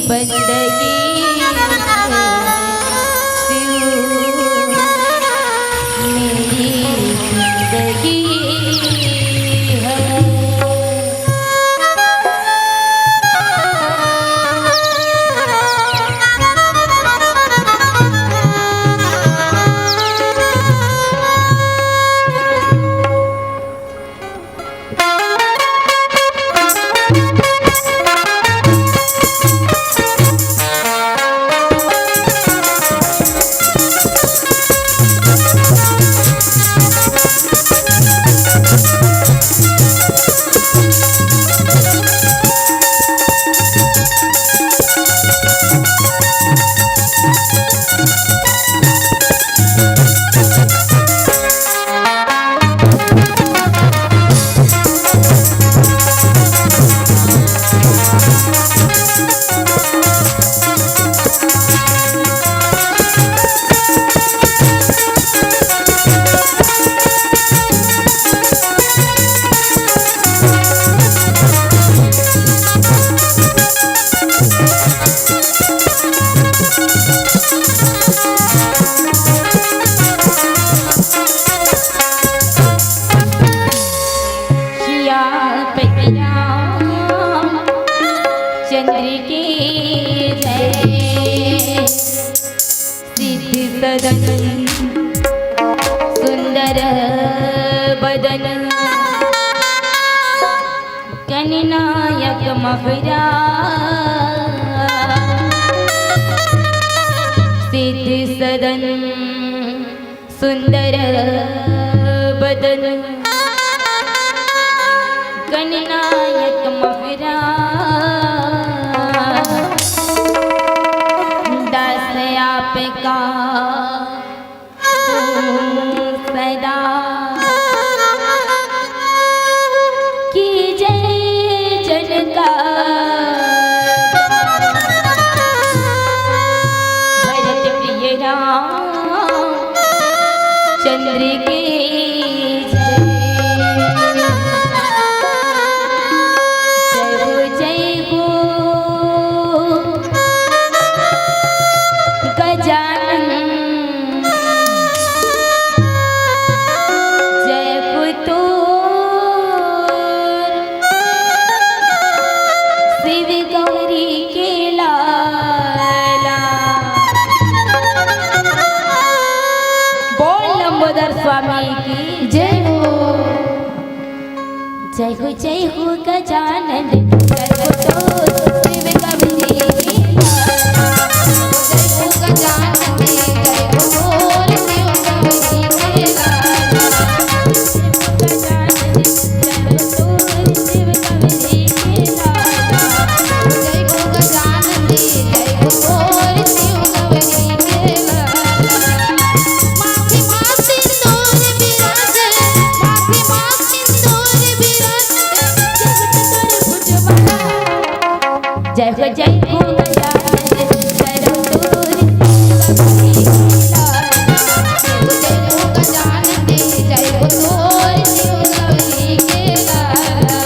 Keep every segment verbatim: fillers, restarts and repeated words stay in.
बंदगी है, शिव मेरी जिंदगी है। किया पे किया चंद्र की जय। सिद्ध सदन सुंदर बदन गणनायक महाराज। सिद्ध सदन सुंदर बदन गणनायक महाराज। दास आपका सदा की जय जनका। भरत प्रिय राम चंद्र की जय। जय हो, जय हो गजानन। जय हो तोर शिव गौरी के लाला। बोल लंबोदर स्वामी की जय हो। जय हो, जय हो गजानन, जय हो तोर शिव गौरी के लाला। जय हो गजानन, जय हो तोर शिव गौरी के लाला। जय हो गजानन, जय हो तोर शिव गौरी के लाला। जय हो गजानन, जय हो तोर शिव गौरी के लाला। माथे मा सिंदूर बिराजे, माथे मा सिंदूर बिराजे, जगत कर भुजबला। जय हो, जय हो गजानन, जय हो तोर शिव गौरी के लाला। जय हो, जय हो गजानन, जय हो तोर शिव गौरी के लाला।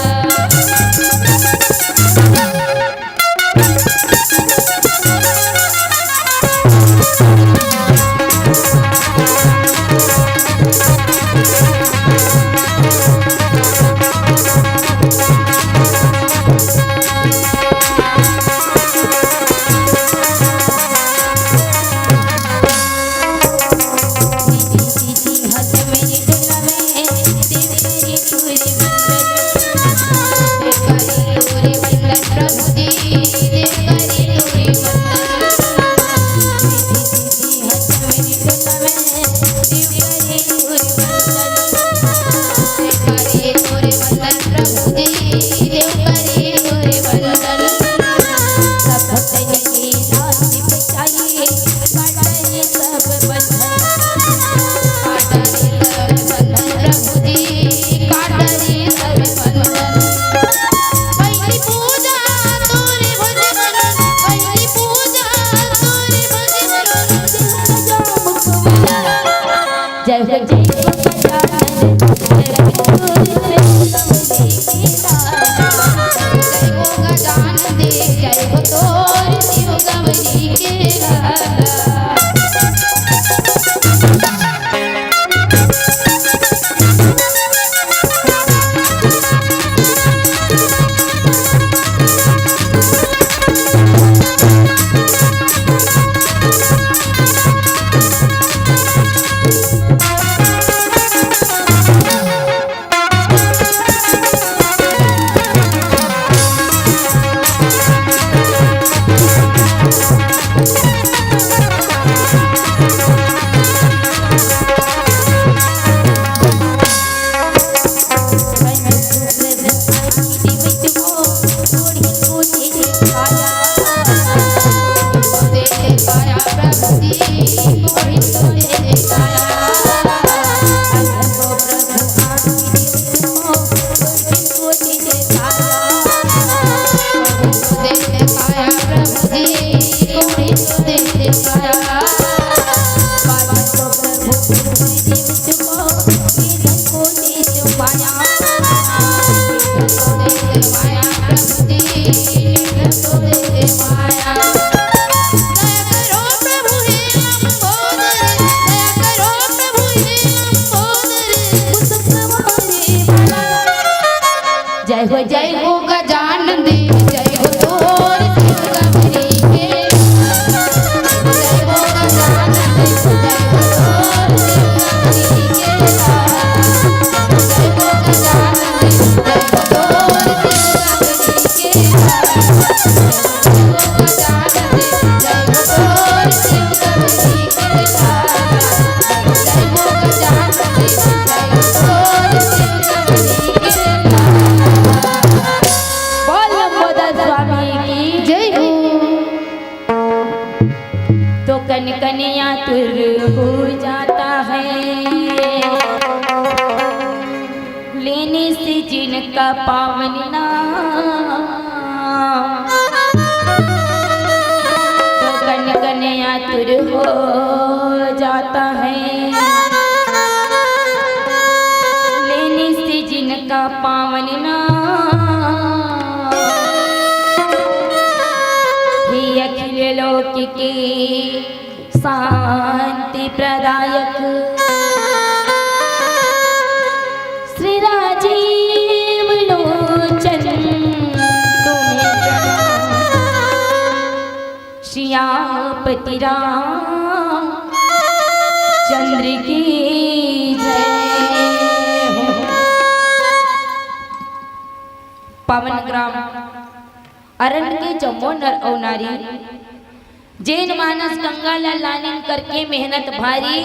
जय हो, जय हो गजानन देव, जय हो तोर शिव गबरी के। जय हो गजानन देव, जय हो तोर शिव गबरी के। जय हो गजानन देव, जय हो तोर शिव गबरी के। जय हो गजानन देव, जय हो तोर शिव गबरी के। जय हो गजानन देव, जय हो तोर शिव गबरी के। बोल लंबोदर स्वामी की जय हो। तो कन कन आतुर हो जाता है, लेने से जिनका पावन नाम। तो कन कन आतुर हो जाता है, लेने से जिनका पावन नाम। हे अखिल लोक के शांति प्रदायक श्री राजीव लोचन, तुम्हें प्रणाम। सियापति राम चंद्र की जय हो। पावन ग्राम अरंड के जम्मो नर अउ नारी, जेन मानस गंगा ला लानिन करके मेहनत भारी,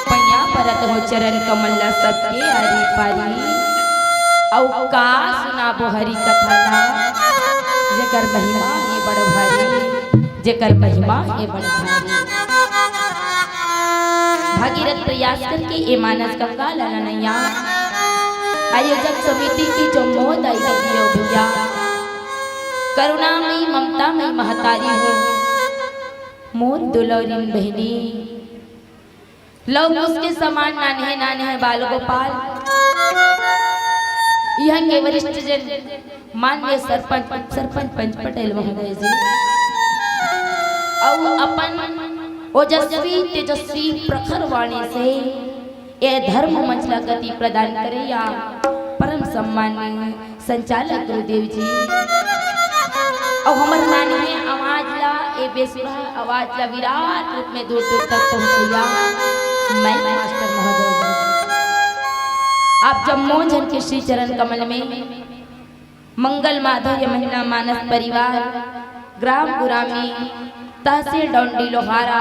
पैया परत हो चरण कमल ला सबके आरी पारी। अउ का सुनाबो हरि कथा ला, जेकर महिमा हे बड़ भारी, जेकर महिमा हे बड़ भारी। भागीरथ प्रयास करके ए मानस गंगा ला लानइया आयोजक समिति के जम्मो दाई दीदी अउ भैया, करुणामयी ममतामयी महतारी हो, मोर दुलौरिन बहिनी, लव कुश के समान नान्हे नान्हे बाल गोपाल, इहाँ के वरिष्ठ जन, माननीय सरपंच, सरपंच पंच पटेल महोदय जी, अउ अपन ओजस्वी तेजस्वी प्रखर वाणी से ए धर्म मंच ला गति प्रदान करइया परम सम्माननीय संचालक गुरुदेव जी, अउ हमर नान्हे आवाज ला, ए बेसुरा आवाज ला विराट रूप में दूर दूर तक पहुँचइया माइक मास्टर महोदय जी, आप जम्मो झन के श्री चरण कमल में मंगल माधुर्य महिला मानस परिवार, ग्राम गुरामी, तहसील डौंडी लोहारा,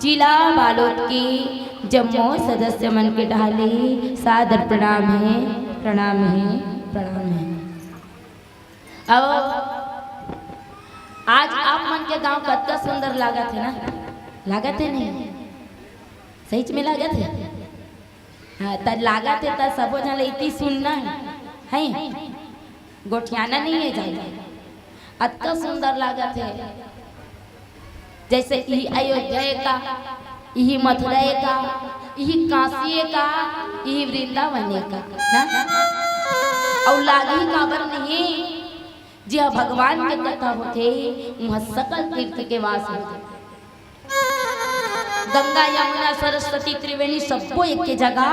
जिला बालोद के जम्मो सदस्य मन के डहार ले सादर प्रणाम हे, प्रणाम हे, प्रणाम हे। अब आज आप मन के गांव कतका सुंदर लागत हे ना? लागत हे नहीं? सहीच में लागत हे? हाँ, त लागत हे त सबो झन इति सुनना हे, हैं? गोठियाना नहीं हे जादा। अतका सुंदर लागत हे। जैसे इही अयोध्या ए का, इही मथुरा ए का, इही काशी ए का, इही वृंदावन ए का, ना? अउ लागही काबर नहीं, जिहाँ भगवान के कथा होथे, उहाँ सकल तीर्थ के वास होथे। गंगा, यमुना, सरस्वती, त्रिवेणी सब्बो एके जगह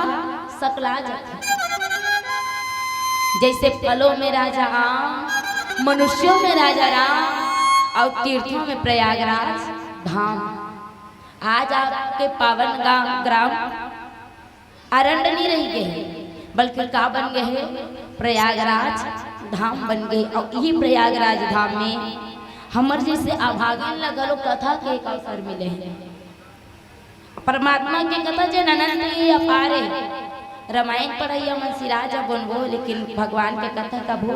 सकला जाथे। जैसे फलों में राजा आम, मनुष्यों में राजा राम, अउ तीर्थों में प्रयागराज धाम। आज आपके पावन गा-, ग्राम अरंड नहीं रहि गे हे, बल्कि का बन गे हे? प्रयागराज धाम बन गे। अउ इही प्रयागराज धाम में हमर जैसे अभागिन ला घलो कथा के एक अवसर मिले हे। परमात्मा के कथा जेन अनंत हे, अपार हे। रामायण पढ़इया मन सिरा जाबो, लेकिन भगवान के कथा कभू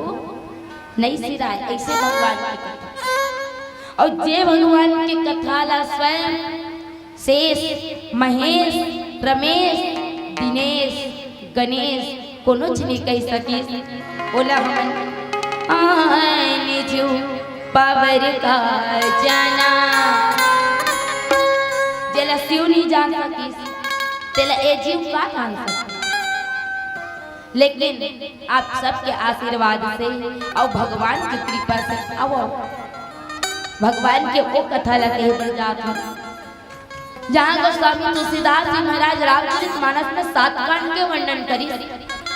नहीं सिराय। ऐसे भगवान के कथा। अउ जे भगवान के कथा ला स्वयं शेष, महेश, रमेश, दिनेश, गणेश, कोनोच नइ कहि सकिस। ओला हमन आन जीव पावर का जाना। जेला शिव नइ जान सकिस, तेला ए जीव का जान सकिस? लेकिन आप सबके आशीर्वाद से अउ भगवान के कृपा से, अउ भगवान के ओ कथा ला कहे बर जात हूँ। जहाँ गोस्वामी तुलसीदास जी महाराज रामचरित मानस में सात कांड के वर्णन करिस,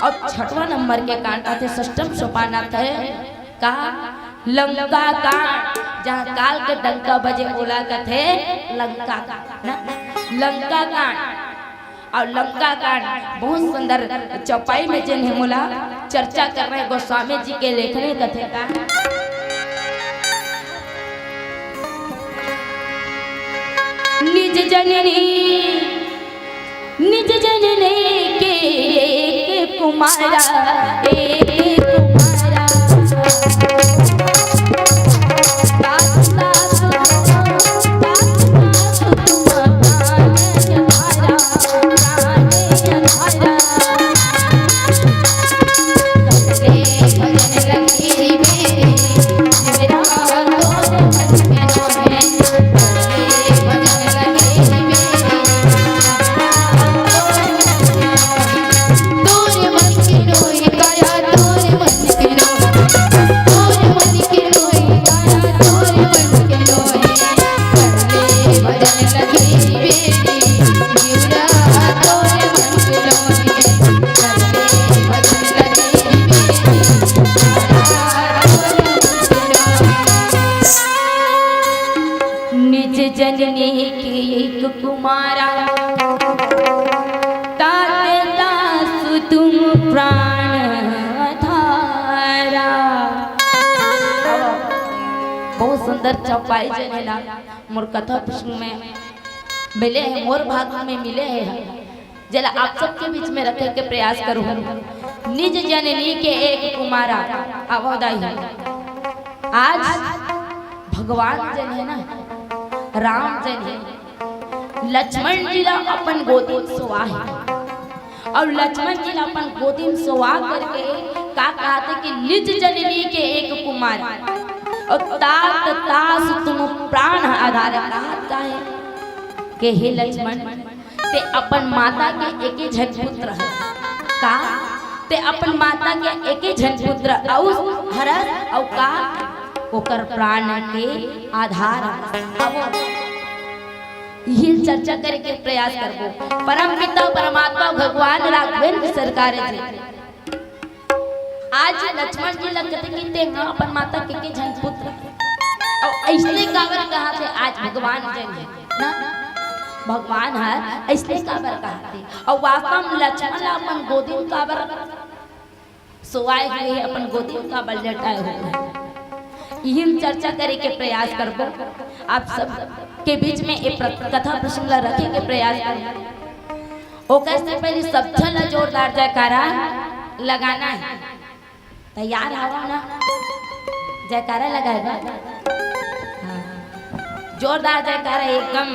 अउ छठवां नंबर के कांड आथे, षष्ठम सोपान आथे का, लंका कांड, जहां काल के डंका बजे ओला कथे लंका कांड ना, लंका कांड। अउ लंका कांड बहुत सुंदर चौपाई में जेन हे मोला चर्चा करना हे गोस्वामी जी के लेखनी कथे का। निज जननी, निज जननी के एक कुमारा, एक कुमारा। सासु, सासु, सासु, सासु तुम प्राण धारा, प्राण धारा। निज जननी के एक कुमारा, तात तासु तुम प्राण धारा। बहुत सुंदर चौपाई जेन हे ना, मोर कथा प्रसंग में मिले हे, मोर भाग में मिले हे, जेला आप सबके बीच में रखे के प्रयास करूँ। निज जननी के एक कुमारा। आवो दाई, आज भगवान जेन हे ना, राम जेन हे, लक्ष्मण जी ला अपन गोदी में सोवा हे, अउ लक्ष्मण जी ला अपन गोदी में सोवा करके का कहत हे कि निज जननी के एक कुमार, अउ तात तासु तुम प्राण आधार। कहत का हे कि हे लक्ष्मण, ते अपन माता के एके झन पुत्र हरस का, ते अपन माता के एके झन पुत्र अउ हरस, अउ का ओकर प्राण के आधार हरस। अब इही चर्चा करे के प्रयास करबो। परम पिता परमात्मा भगवान राघवेंद्र सरकार जी आज लक्ष्मण जी ला कथे कि तें ह अपन माता के एके झन पुत्र। अउ अइसने काबर कहत हे आज भगवान जेन हे ना, भगवान ह अइसने काबर कहत हे। अउ वास्तव में लक्ष्मण ला अपन गोदी में काबर सोवाए हुए हे, अपन गोदी में काबर लेटाए हुए हे, इही हम चर्चा करे के प्रयास करबो। आप सब के बीच में ए प्र-, कथा प्रसंग ला रखे के प्रयास करबो। ओकर से पहले सब झन ला जोरदार जयकारा लगाना हे। तैयार हवव ना जयकारा लगाए बर? हाँ। जोरदार जयकारा एकदम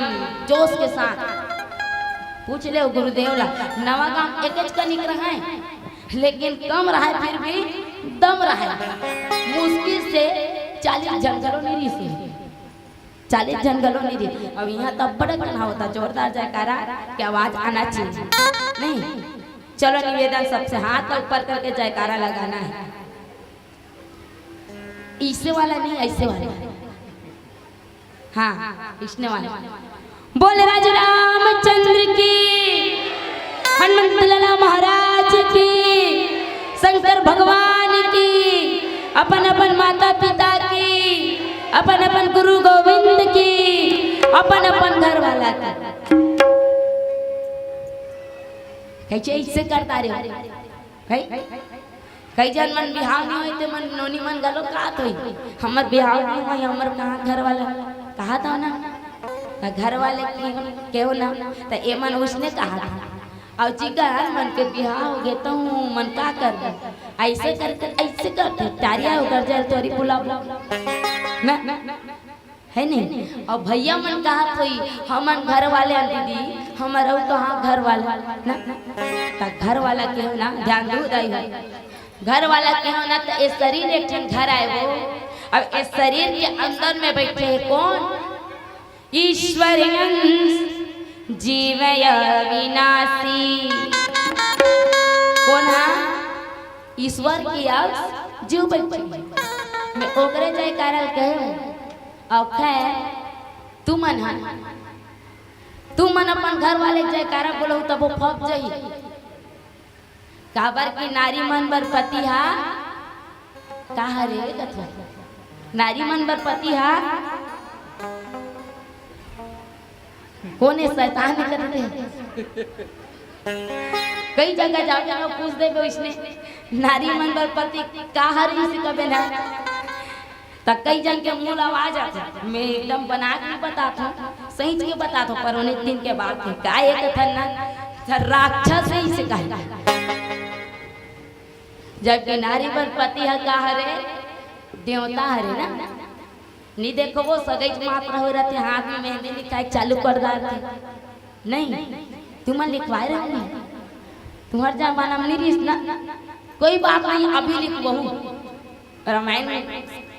जोश के साथ। पूछ ले गुरुदेव ला, नवा गांव एकेच कनिक रहय, लेकिन कम रहय फिर भी दम रहय। मुश्किल से चालीस झन घलो नइ रिहिस हे। चालीस झन घलो नइ रही। अब इहाँ तो बड़ अकन होता, जोरदार जयकारा के आवाज आना चाहिए। नहीं, चलो निवेदन सबसे, हाथ ऊपर करके जयकारा लगाना है। इसे वाला नहीं, ऐसे वाला। हाँ, इसने वाला। बोल राज रामचंद्र की, हनुमंत लाला महाराज की, शंकर भगवान की, अपन अपन माता पिता की, अपन अपन गुरु गोविंद की, अपन अपन घर वाला की। कैसे इससे करता रे? है? कई झन मन बिहाव नइ होय, ते मन नोनी मन घलो कहत होही, "हमर बिहाव नइ होय, हमर कहाँ घर वाला?" कहत हव ना, त घर वाले केहो, केहो ना, त ए मन उसने कहत हे। अउ जिकर मन के बिहाव होगे, त मन का करबे? ऐसे करके, ऐसे करके, टारिया उतर जाए तोरी बुलाबो। ना, है नहीं? अउ भैया मन कहत होही, "हमन घर वाले हन दीदी, हमर अउ कहाँ घर वाला?" ना, त घर वाला केहो ना, ध्यान दू दाई हो। घर वाला केहो ना, त ए शरीर एक ठन घर आय वो। अब ए शरीर के अंदर में बैठे हे कौन? ईश्वर अंश जीव अविनाशी। कौन हा? ईश्वर के अंश जीव बैठे। मैं ओकरे जयकारा ल कहे हूँ। अउ खैर, तुमन हा, तुमन अपन घर वाले के जयकारा बोलहू, तब वो फप जाही। काबर कि नारी मन बर पति हा का हरे कथो? नारी मन बर पति हा कोन हे? शैतान हे कथे। कई जगह जाओ, जगह पूछ देबे उसने, नारी मन बर पति का हरे से कबे ना। त कई जन के मुंह ला आ जाथे। मैं एकदम बना के बतात हूँ, सही के बतात हूँ, पर उन्हीं दिन के बात है। का एक कथन ना, राक्षस ही से कहे। जबकि नारी बर पति ह का हरे? देवता हरे ना। नी देखो, वो सगई मात्र हो रहते, हाथ में मेहंदी लिखाए चालू कर डारते। नहीं, तुमन लिखवाए रहते, तुम्हार जमाना में नहीं रिहिस ना। कोई बात नहीं, अभी लिखबहू। रामायण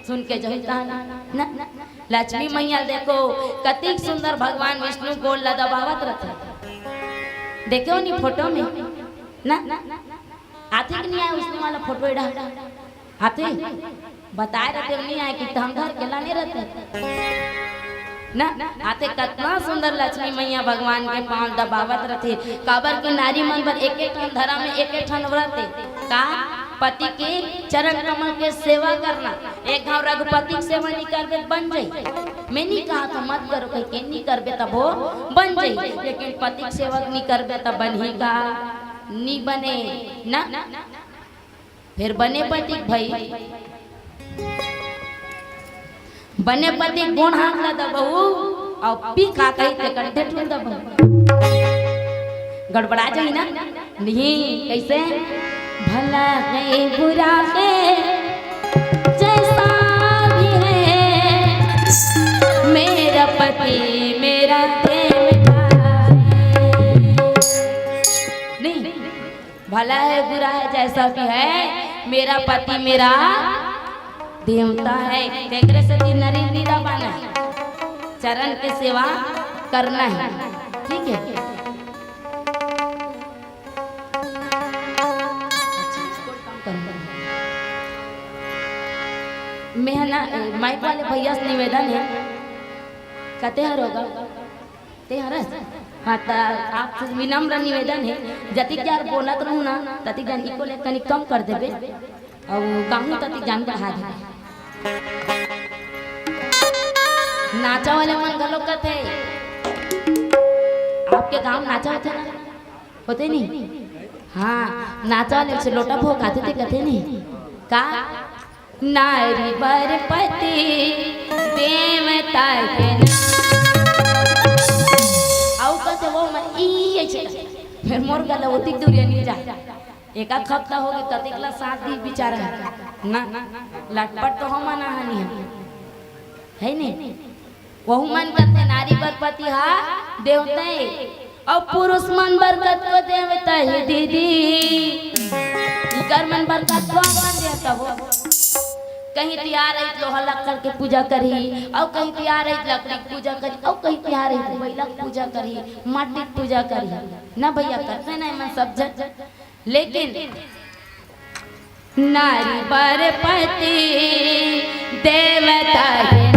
सुन के जही तहन ना, लक्ष्मी मैया देखो, कतिक सुंदर भगवान विष्णु गोड़ ला दबावत रथे। देखे हो नी फोटो में ना, आथे कि नहीं आए उसने वाला फोटो एड़ा? आथे? बताए रहते नहीं आए कि हम घर के लाने रहते ना। आथे, कतना सुंदर लक्ष्मी मैया भगवान के पाँव दबावत रथे। काबर के नारी मन बर एक एक ठन धर्म में एक एक ठन व्रत हे। का? पति के चरण कमल के सेवा करना। एक घाव रघुपति के सेवा नहीं करबे त बन जाई। मैं नहीं कहा था मत करो, कह के नहीं करबे तब वो बन जाई, लेकिन पति के सेवा नहीं करबे तब बनही का? नहीं बने ना। फिर बने पति भाई, बने पति गुण हाथ ला दबहू, अउ पी खा कही ते कंठे ठूल दबहू। गड़बड़ा जाई ना? नहीं, कैसे? भला है बुरा है, जैसा भी है, मेरा पति मेरा देवता है। नहीं, भला है बुरा है जैसा भी है, मेरा पति मेरा देवता है। तेकरे से दिन नरी निरा पाना है, चरण के सेवा करना है, ठीक है। मैं है ना, माइक वाले भैया से निवेदन है, कते हर होगा, ते हरस? हाँ, त आपसे विनम्र निवेदन है, जतिक यार बोलत रहूँ ना, ततिक जान इको ले तनी कम कर देबे, अउ कहूँ ततिक जान बढ़ा देबे। नाचा वाले मन घलो कथे, आपके गांव नाचा होथे ना? होथे नहीं? हाँ, नाचा वाले से लोटा भोग आथे ते कथे नहीं? का? नारी बर पति देवता के नाम। अउ कथे वो मैं ई ऐसे कथे। फिर मोर गला ओतिक दूरिया नहीं जा। एक आध हफ्ता हो गए, ततिक ला साथ दी बेचारा। ना, लटपट तो हम आना हानि है। है नहीं? वहू मन कथे नारी बर पति हा देवता हे, अउ पुरुष मन बर कतको देवता हे दीदी। इकर मन बर कतको अपन देवता हो। कहीं तिहार रही त लोहा लक्कड़ के पूजा करही, अउ कहीं तिहार रही त लकड़ी के पूजा करही, अउ कहीं तिहार रही त बइला के पूजा करही, माटी के पूजा करही। ना भैया, करथे ना एमन सब झन, लेकिन नारी बर पति देवता हे।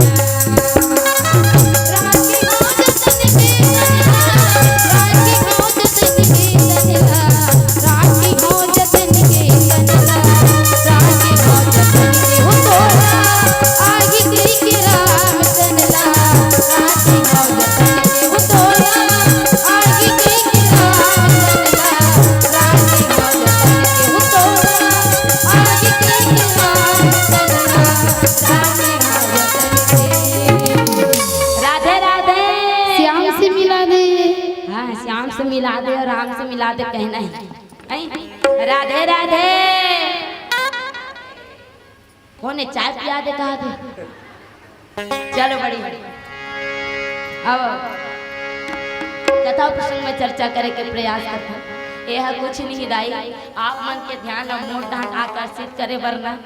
राधे राधे। श्याम से मिला दे। हाँ, श्याम से मिला दे और राम से मिला दे कहना है। हैं? राधे राधे। कोन हे, चाय पिया दे कहा दे? चलो बड़ी। अब कथा प्रसंग में चर्चा करे के प्रयास करथन। एह कुछ नहीं दाई, आप मन के ध्यान अब मोर डाहन आकर्षित करे बर ना।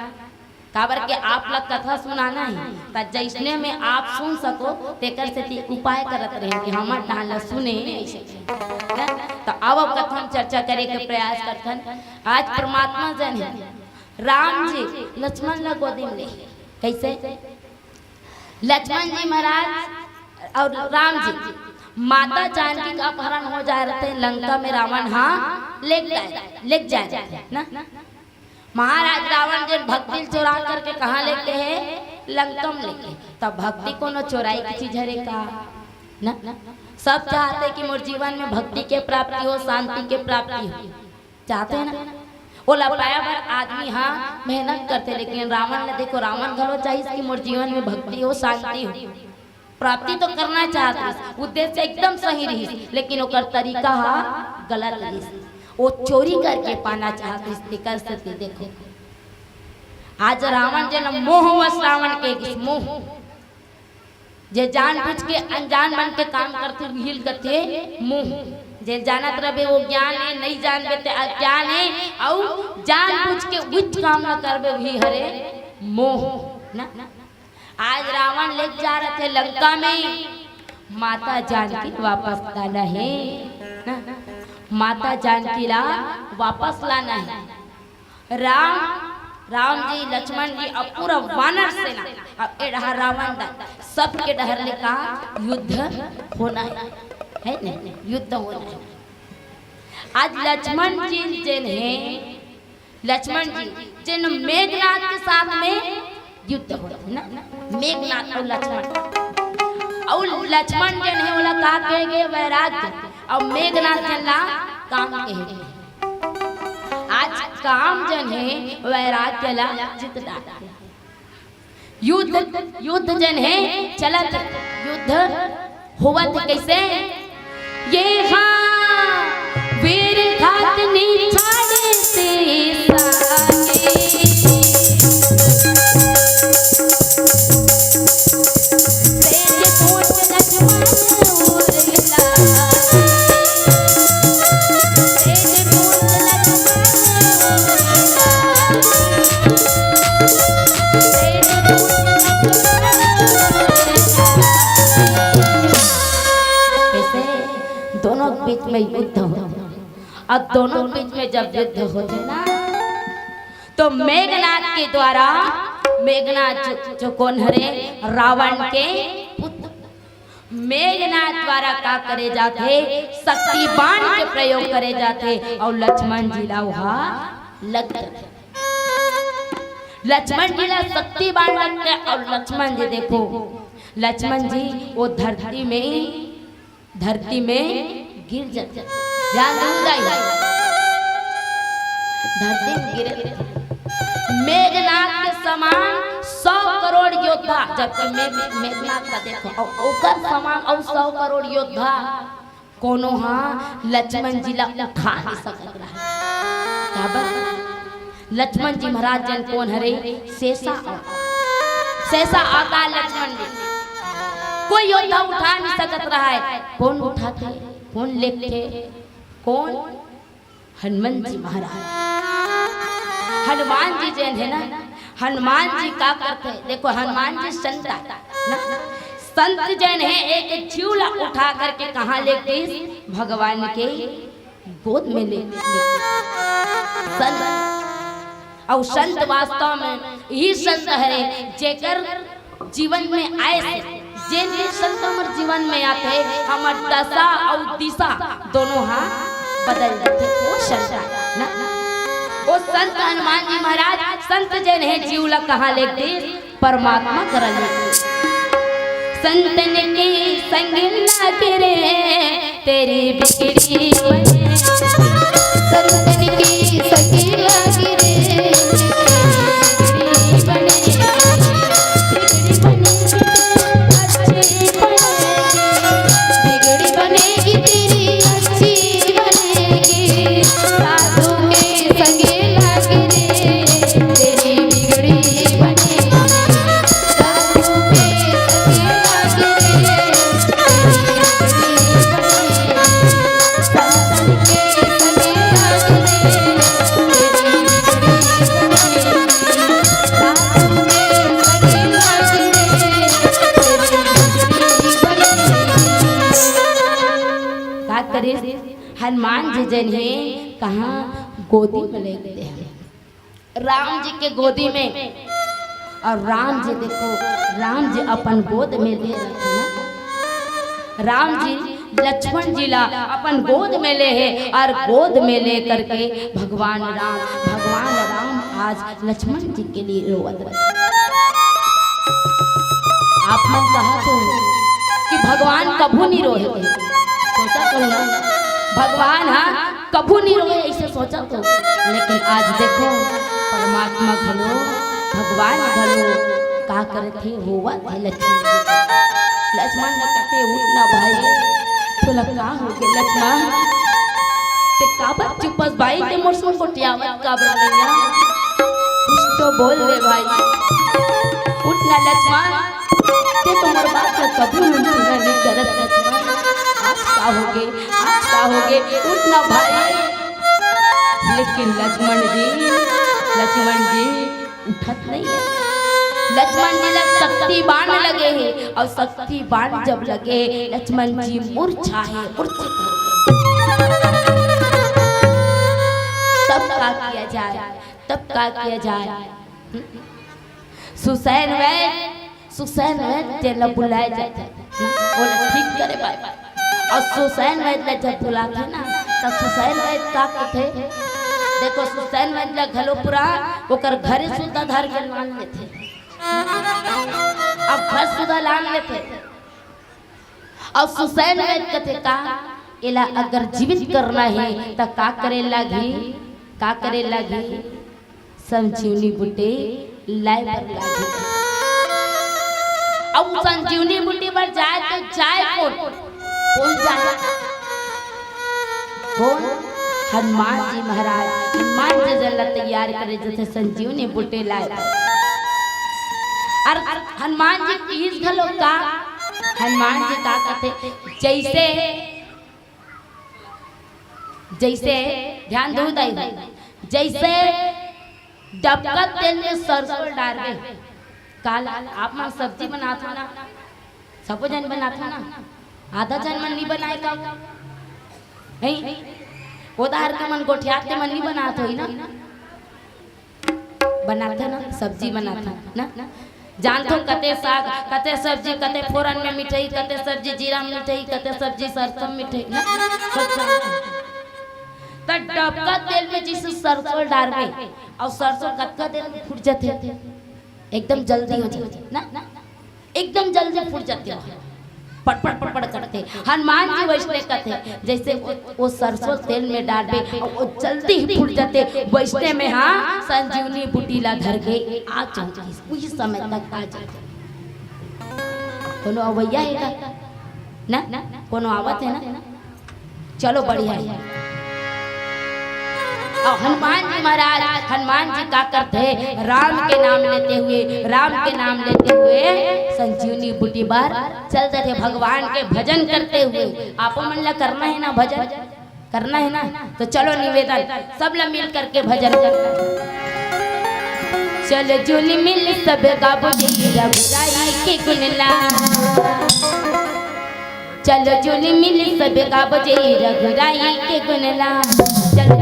काबर के आप ला कथा सुनाना हे, त जइसने में आप सुन सको, तेकर सेती उपाय करत रहे कि हमर डाहन ला सुने। हैं? त अब कथा में चर्चा करे के प्रयास करथन। आज परमात्मा जन हे, राम जी लक्ष्मण ला गोदी में ले। कैसे? लक्ष्मण जी महाराज और राम जी, माता जानकी का अपहरण हो जाए रहिथे, लंका में रावण हा लेग जाए, लेग जाए रहिथे ना। महाराज रावण जेन भक्ति ल चोरा करके कहाँ लेके हे? लंका में लेके। तब भक्ति कोनो चोराई के चीज हरे का? ना। सब चाहथे कि मोर जीवन में भक्ति के प्राप्ति हो, शांति के प्राप्ति हो, चाहथे ना। ओला पाए बर आदमी हा मेहनत करथे, लेकिन रावण ने देखो, रावण घलो चाहिस कि मोर जीवन में भक्ति हो, शांति हो। प्राप्ति तो करना चाहत रहिस, उद्देश्य एकदम सही रहिस, लेकिन ओकर तरीका हा गलत रहिस। वो चोरी करके पाना चाहत रहिस, तेकर सेती देखो, आज रावण जेन मोहवश रावण के गिस, मोह, जे जानबूझ के अनजान बन के काम करथे, उही ल कथे मोह। जे जानत रहिबे, वो ज्ञान हे, नइ जानबे, ते अज्ञान हे, अउ जानबूझ के उहिच काम ल करबे, उही हरे मोह ना। आज रावण लेग जा रहिथे लंका में, माता जानकी वापस लाना हे ना, माता जानकी ला वापस लाना हे। राम, राम जी, लक्ष्मण जी अउ पूरा वानर सेना, अउ ए डहर रावण दल, सबके डहर ले का युद्ध होना हे, हे ना? युद्ध होना हे। आज लक्ष्मण जी जेन हे, लक्ष्मण जी जेन मेघनाथ के साथ में युद्ध होथे ना, मेघनाथ अउ लक्ष्मण, अउ लक्ष्मण जेन हे, ओला का कहे गे? वैराग्य। अउ मेघनाथ जेन ला काम कहे गे। आज काम जेन हे, वैराग्य ला जीत डारथे। युद्ध, युद्ध जेन हे चलत हे, युद्ध होवत हे। कइसे? ये हाँ वीर घात निछाड़ से सागे। तेज कोट लक्ष्मण उरला। दोनों के बीच में युद्ध होथे, अउ दोनों के बीच में जब युद्ध होथे ना, तो मेघनाथ के द्वारा, मेघनाथ जो, जो कोन हरे? रावण के पुत्र। मेघनाथ द्वारा का करे जाथे? शक्ति बाण के प्रयोग करे जाथे, अउ लक्ष्मण जी ला ओहा लग जाथे। लक्ष्मण जी ला शक्ति बाण लगथे, अउ लक्ष्मण जी देखो, लक्ष्मण जी वो धरती में, धरती में गिर जाथे। ध्यान दे जाई, धरती में गिरे। मेघनाथ के समान सौ करोड़ योद्धा, जबकि मेघ-, मेघनाथ का देखो, अउ ओकर समान अउ सौ करोड़ योद्धा, कोनो हा लक्ष्मण जी ला उठा नइ सकत रहय। काबर? लक्ष्मण जी महाराज जेन कोन हरे? शेषा अवतार। शेषा अवतार लक्ष्मण जी, कोई योद्धा उठा नइ सकत रहय। कोन उठाथे? कोन लेगथे? कोन? हनुमान जी महाराज। हनुमान जी जेन हे ना, हनुमान जी का करथे? देखो, हनुमान जी संत आय ना, संत जेन हे, एक जीव ला उठा करके कहाँ लेग दिस? भगवान के गोद में ले, ले। संत, अउ संत वास्तव में इही संत हरे, जेकर जीवन में आए से, जेन भी संत हमर जीवन में आथे, हमर दशा अउ दिशा दोनों हा बदल जाथे। वो संत ना, वो संत हनुमान जी महाराज, संत जेन हे, जीव ला कहाँ लेग दिस? परमात्मा करा ले। संतन के संग लाग रे, तेरी बिगड़ी बने। संतन के संग लाग रे, तेरी बिगड़ी बने। बिगड़ी बने, अच्छी बने। बिगड़ी बनेगी तेरी, अच्छी बनेगी। साधु के संग लाग रे, तेरी बिगड़ी बनेगी। का करिस? हनुमान जी जेन हे, कहाँ? गोदी में लेग दे हे। राम जी के गोदी में। अउ राम जी देखो, राम जी अपन गोद में ले रखे ना। राम जी लक्ष्मण जी ला अपन गोद में ले हे और गोद में ले करके भगवान राम, भगवान राम आज लक्ष्मण जी के लिए रोवत रहे। आप मन कहा तो कि भगवान कभू नहीं रोए, सोचा तो ना, भगवान हा कभू नहीं रोए, ऐसे सोचा तो। लेकिन आज देखो, परमात्मा घलो, भगवान घलो का करत हे, रोवत हे लक्ष्मण जी। लक्ष्मण जी कहते, "उठ ना भाई, तोला का हो गे लक्ष्मण? ते काबर चुपस भाई, ते मोर संग गोठियावत काबर नइया? कुछ तो बोल रे भाई, उठ ना लक्ष्मण, ते तो मोर बात ला कभू सुना नहीं करत लक्ष्मण, आज का हो गे, आज का हो गे, उठ ना भाई।" लेकिन लक्ष्मण जी, लक्ष्मण जी उठत नहीं है। लक्ष्मण जी ला शक्ति बाण लगे हे, और शक्ति बाण जब लगे, लक्ष्मण जी मूर्छा हे, मूर्छित हो गए। तब का किया जाए, तब का किया जाए? सुसैन वैद, सुसैन वैद तेला बुलाए जाथे, ओला ठीक करे बर। और सुसैन वैद ला जब बुलाथे ना, तब सुसैन वैद का कथे? देखो, सुसैन वैद ला घलो पूरा ओकर घरे सुद्धा धर के लान लेथे। अब घर सुद्धा लान लेथे। और सुसैन वैद कथे का, एला अगर जीवित करना हे, त का करे लागही? का करे लागही? संजीवनी बूटी लाए बर लागही। अब संजीवनी बूटी बर जाए तो जाए कोन? कोन जाए? कोन? हनुमान जी महाराज। हनुमान जी जन ला तैयार करे जथे संजीवनी बूटी लाए बर। और हनुमान जी किहिस घलो का? हनुमान जी का कथे? जैसे जैसे ध्यान दो दाई, जैसे डबका तेल में सरसों डारबे, काला आप मन सब्जी बनात हो ना, सबो जन बनात हो ना, आधा जन मन नहीं बनाए का? नहीं, ओदार के मन गोठियात के मन नहीं बनात होई ना। बनाथन ना, सब्जी बनाथन ना। जानथो कते साग, कते सब्जी, कते फोरन में मिठई, कते सब्जी जीरा में मिठई, कते सब्जी सरसों में मिठई ना। सब जानथन। त डबका तेल में जैसे सरसों डारबे, और सरसों कतका देर में फूट जाथे? एकदम जल्दी हो जाथे ना। एकदम जल्दी फूट जाथे, पटपट पटपट करथे। हनुमान जी वैसने कथे, जैसे वो, वो सरसों तेल में डारबे और वो जल्दी ही फूट जाथे, वैसने में हाँ संजीवनी बूटी ला धर के आ जाथे, उही समय तक आ जाथे। कोनो अवैया हे का? ना, कोनो आवत हे ना? चलो बढ़िया हे। और हनुमान जी महाराज, हनुमान जी का करथे? राम के नाम लेते हुए, राम के नाम लेते हुए संजीवनी बूटी बर चल देथे, भगवान के भजन करते हुए। आपो मन ला करना हे ना भजन, करना हे ना? तो चलो निवेदन, सब ला मिल करके भजन करना हे। चल जुल मिल सब गाबो जी रघुराई के गुणला। चलो जुल मिल सब गाबो जी रघुराई के गुणला। चलो।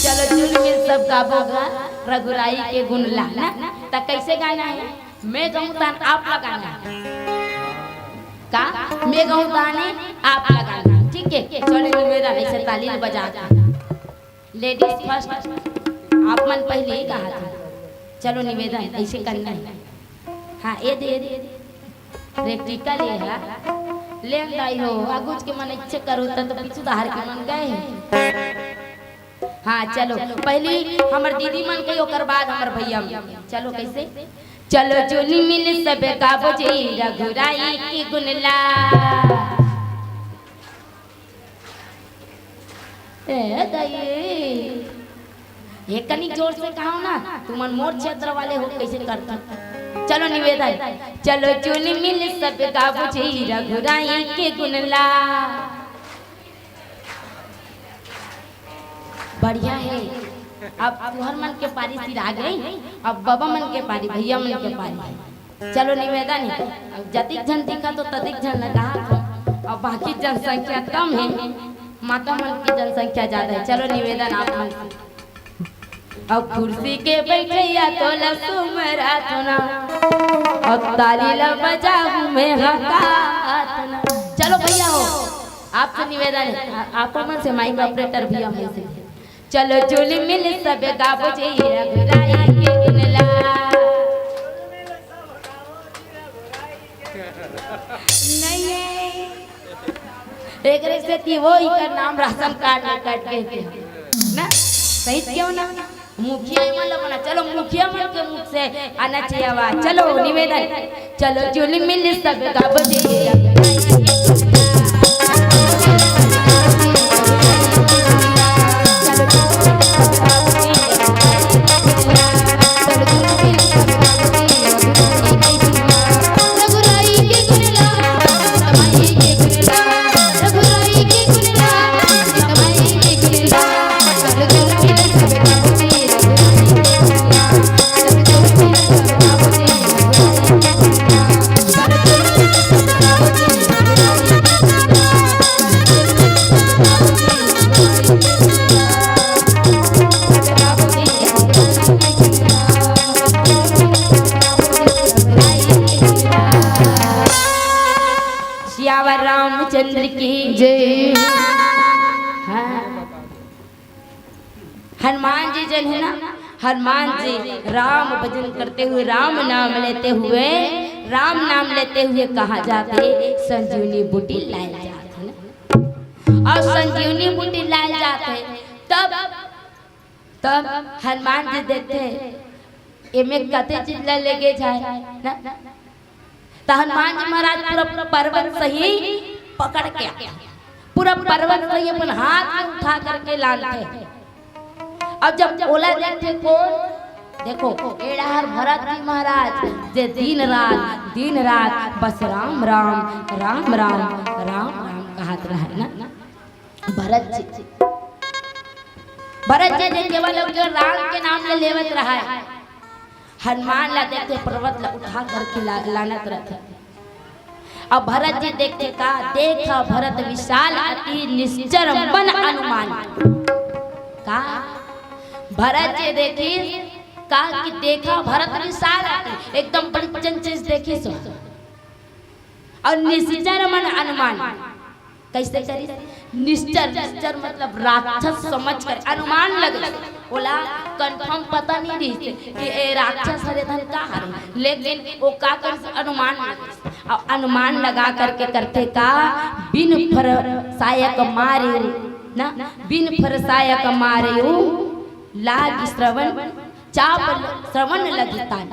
चलो जुल मिल सब गाबो गा रघुराई के गुणला ना। त कैसे गाना हे? मैं गाऊं तान आप ला गाना हे। का? मैं गाऊं तान आप ला गाना हे। ठीक हे, चलो मेरा ऐसे ताली बजा के। लेडीज फर्स्ट, आप मन पहले ही कहा था। चलो निवेदन ऐसे करना हे। हाँ, ये दे, ये दे, ये दे। प्रैक्टिकल ये हे। ले दाई हो, आगुच के मन इच्छे करो त तो पीछू धार के मन गए। हाँ, चलो, पहली हमर दीदी मन के, ओकर बाद हमर भैया मन। चलो, कैसे? चलो, जुल मिल सब गाबो जी, रघुराई के गुणला। ए दाई, ये कनी जोर से कहो ना, तुमन मोर क्षेत्र वाले हो, कैसे करता? चलो निवेदन, चलो जुल मिल सब गाबो जी, रघुराई के गुणला। बढ़िया हे, अब तुहर मन के पारी सिरा गई, अब बाबा मन के पारी, भैया मन के पारी। चलो निवेदन हे, अब जतिक झन दिखा तो ततिक झन लगा, अब बाकी जनसंख्या कम हे, माता मन की जनसंख्या ज्यादा हे। चलो निवेदन आप मन से। अब कुर्सी के बैठैया तोला सुमरात ना, अब ताली ला बजाहूँ मैं हकात ना। चलो भैया हो, आपसे निवेदन है, आ-, आपो मन से, माइक ऑपरेटर भैया मन से, चलो जुल मिल सब गाबो जी रघुराई के गुण ला। नहीं है। एकरे सेती वो इकर नाम राशन कार्ड में कट गे हे ना, सही क्यों ना? मुखिया मन ला बना, चलो मुखिया मन के मुख से आना चाहिए आवाज। चलो निवेदन, चलो जुल मिल सब गाबो जी। सियावर रामचंद्र की जय। हाँ। हनुमान जी जन है ना, हनुमान जी राम भजन करते हुए, राम नाम लेते हुए, राम नाम लेते हुए कहाँ जाते? संजीवनी बूटी लाए जाते हैं ना। और संजीवनी बूटी लाए जाते हैं, तब, तब हनुमान जी देखते हैं, एमे कते चीज ला लेगे जाए ना। त हनुमान जी महाराज पूरा पर्वत सही पकड़ के आथे, पूरा पर्वत सही अपन हाथ में उठा करके लानथे। अब जब ओला देखथे कोन, देखो, ए डहर भरत जी महाराज जे दिन रात, दिन रात बस राम राम, राम राम, राम राम कहत रहय ना। भरत जी, भरत जी जे केवल अउ केवल राम के नाम ले लेवत रहय, हनुमान ला देखथे पर्वत ला उठा करके ला, लानत रहथे। अब भरत जी देखथे का, देख भरत विशाल अति निश्चर मन अनुमान। का भरत जी देखिस का कि देखा भरत विशाल अति एकदम बड़ी चीज देखिस। अउ निश्चर मन अनुमान कइसे करिस? निश्चर, निश्चर मतलब राक्षस समझ कर अनुमान लगे, ओला कन्फर्म पता नइ रहिस कि ए राक्षस हरे धन का हरे, लेकिन ओ का करिस? अनुमान लगे। अउ अनुमान लगा करके करथे का, बिन फरसायक मारे ना, बिन फरसायक मारे लाग श्रवण चाप ल-, श्रवण लगी तान,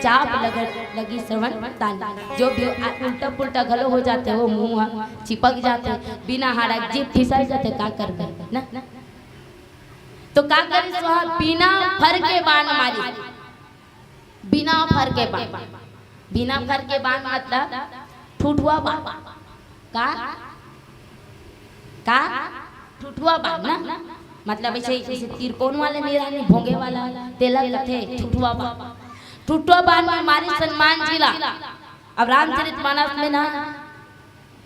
चाप लग-, लगी श्रवण तान। जो भी आ-, उल्टा पुल्टा घलो हो जाथे, वो मुंह ह चिपक जाथे, बिना हाड़ा जीभ फिसल जाथे, का करबे ना? तो का करिस वह? बिना फर के बाण मारिस, बिना फर के बाण, बिना फर के बाण मतलब ठुठुआ बाण। का? का? ठुठुआ बाण ना? मतलब ऐसे, ऐसे तिरकोन वाला नइ रहय, भोंगे वाला, तेला कथे ठुठुआ बाण। ठुठुआ बाण में मारिस हनुमान जी ला। अब रामचरित मानस में ना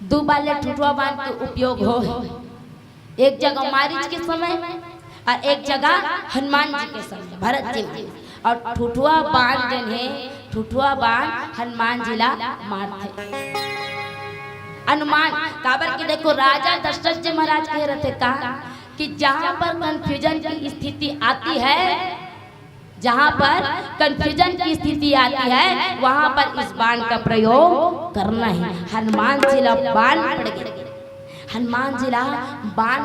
दू बार ले ठुठुआ बाण के उपयोग होय। एक जगह मारीच के समय अउ एक जगह हनुमान जी के समय, भरत जी महाराज। अउ ठुठुआ बाण जन हे, ठुठुआ बाण हनुमान जी ला मारथे। अनुमान, काबर कि देखो, राजा दशरथ जी महाराज कहे रहथे का कि जहाँ पर कन्फ्यूजन की स्थिति आती है, जहाँ पर कन्फ्यूजन की स्थिति आती है, वहाँ पर इस बाण का प्रयोग करना है। हनुमान जी ला बाण पड़ गे, हनुमान जी ला बाण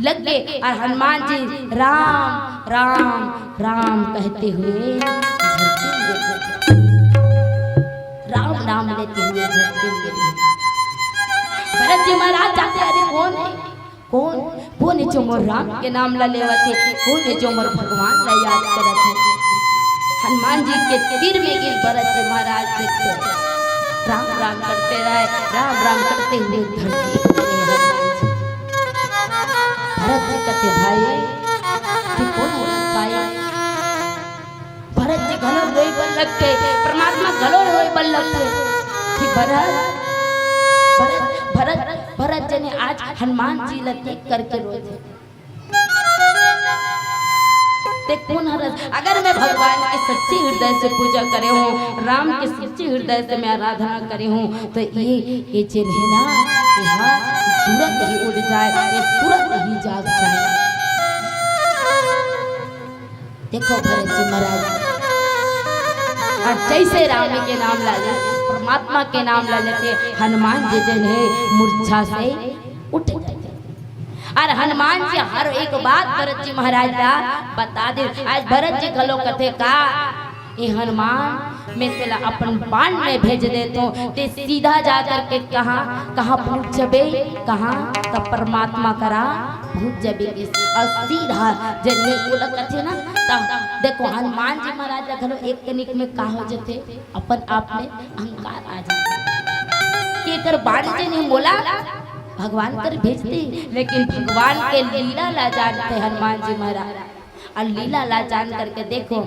लग गे अउ हनुमान जी राम, राम, राम कहते हुए धरती में गिर गे। राम, राम लेते हुए धरती में गिर गे। भरत जी महाराज जाथे, अरे कोन हे? कोन, कोन हे जो मोर राम के नाम ला लेवत हे? कोन हे जो मोर भगवान ला याद करत हे? हनुमान जी के तीर में गिर भरत जी महाराज देखथे, राम राम करते रहे, राम राम करते हुए धरती पर गिरे हनुमान जी। भरत जी कहते, भाई, तू कोन हे भाई? भरत जी घलो रोए बर लगथे, परमात्मा घलो रोए बर लगथे कि भरत, भरत, भरत, भरत जने आज हनुमान जी ला देख करके रोथे। ते कोन हरस? अगर मैं भगवान के सच्चे हृदय से पूजा करे हूँ, राम के सच्चे हृदय से मैं आराधना करे हूँ, तो ये, ये जेन हे ना, ये हा तुरंत ही उठ जाए, ये तुरंत ही जाग जाए। देखो भरत जी महाराज, अउ जइसे राम के नाम ला ले, परमात्मा के नाम ला लेथे, हनुमान जी जेन हे मूर्छा से उठ जाथे। अउ हनुमान जी हर एक बात भरत जी महाराज ला बता दे। आज भरत जी घलो कथे का, ए हनुमान, मैं तेला अपन बाण में भेज देथों, ते सीधा जा करके कहाँ, कहाँ पहुँच जबे, कहाँ, त परमात्मा करा पहुँच जबे। अउ सीधा जेन हे ओला कथे ना, त देखो हनुमान जी महाराज ला घलो एक कनिक में का हो जथे, अपन आप में अहंकार आ जाथे कि एकर बाण जेन हे मोला भगवान कर भेजथे, लेकिन भगवान के लीला ला जानथे हनुमान जी महाराज। अउ लीला ला जान करके देखो,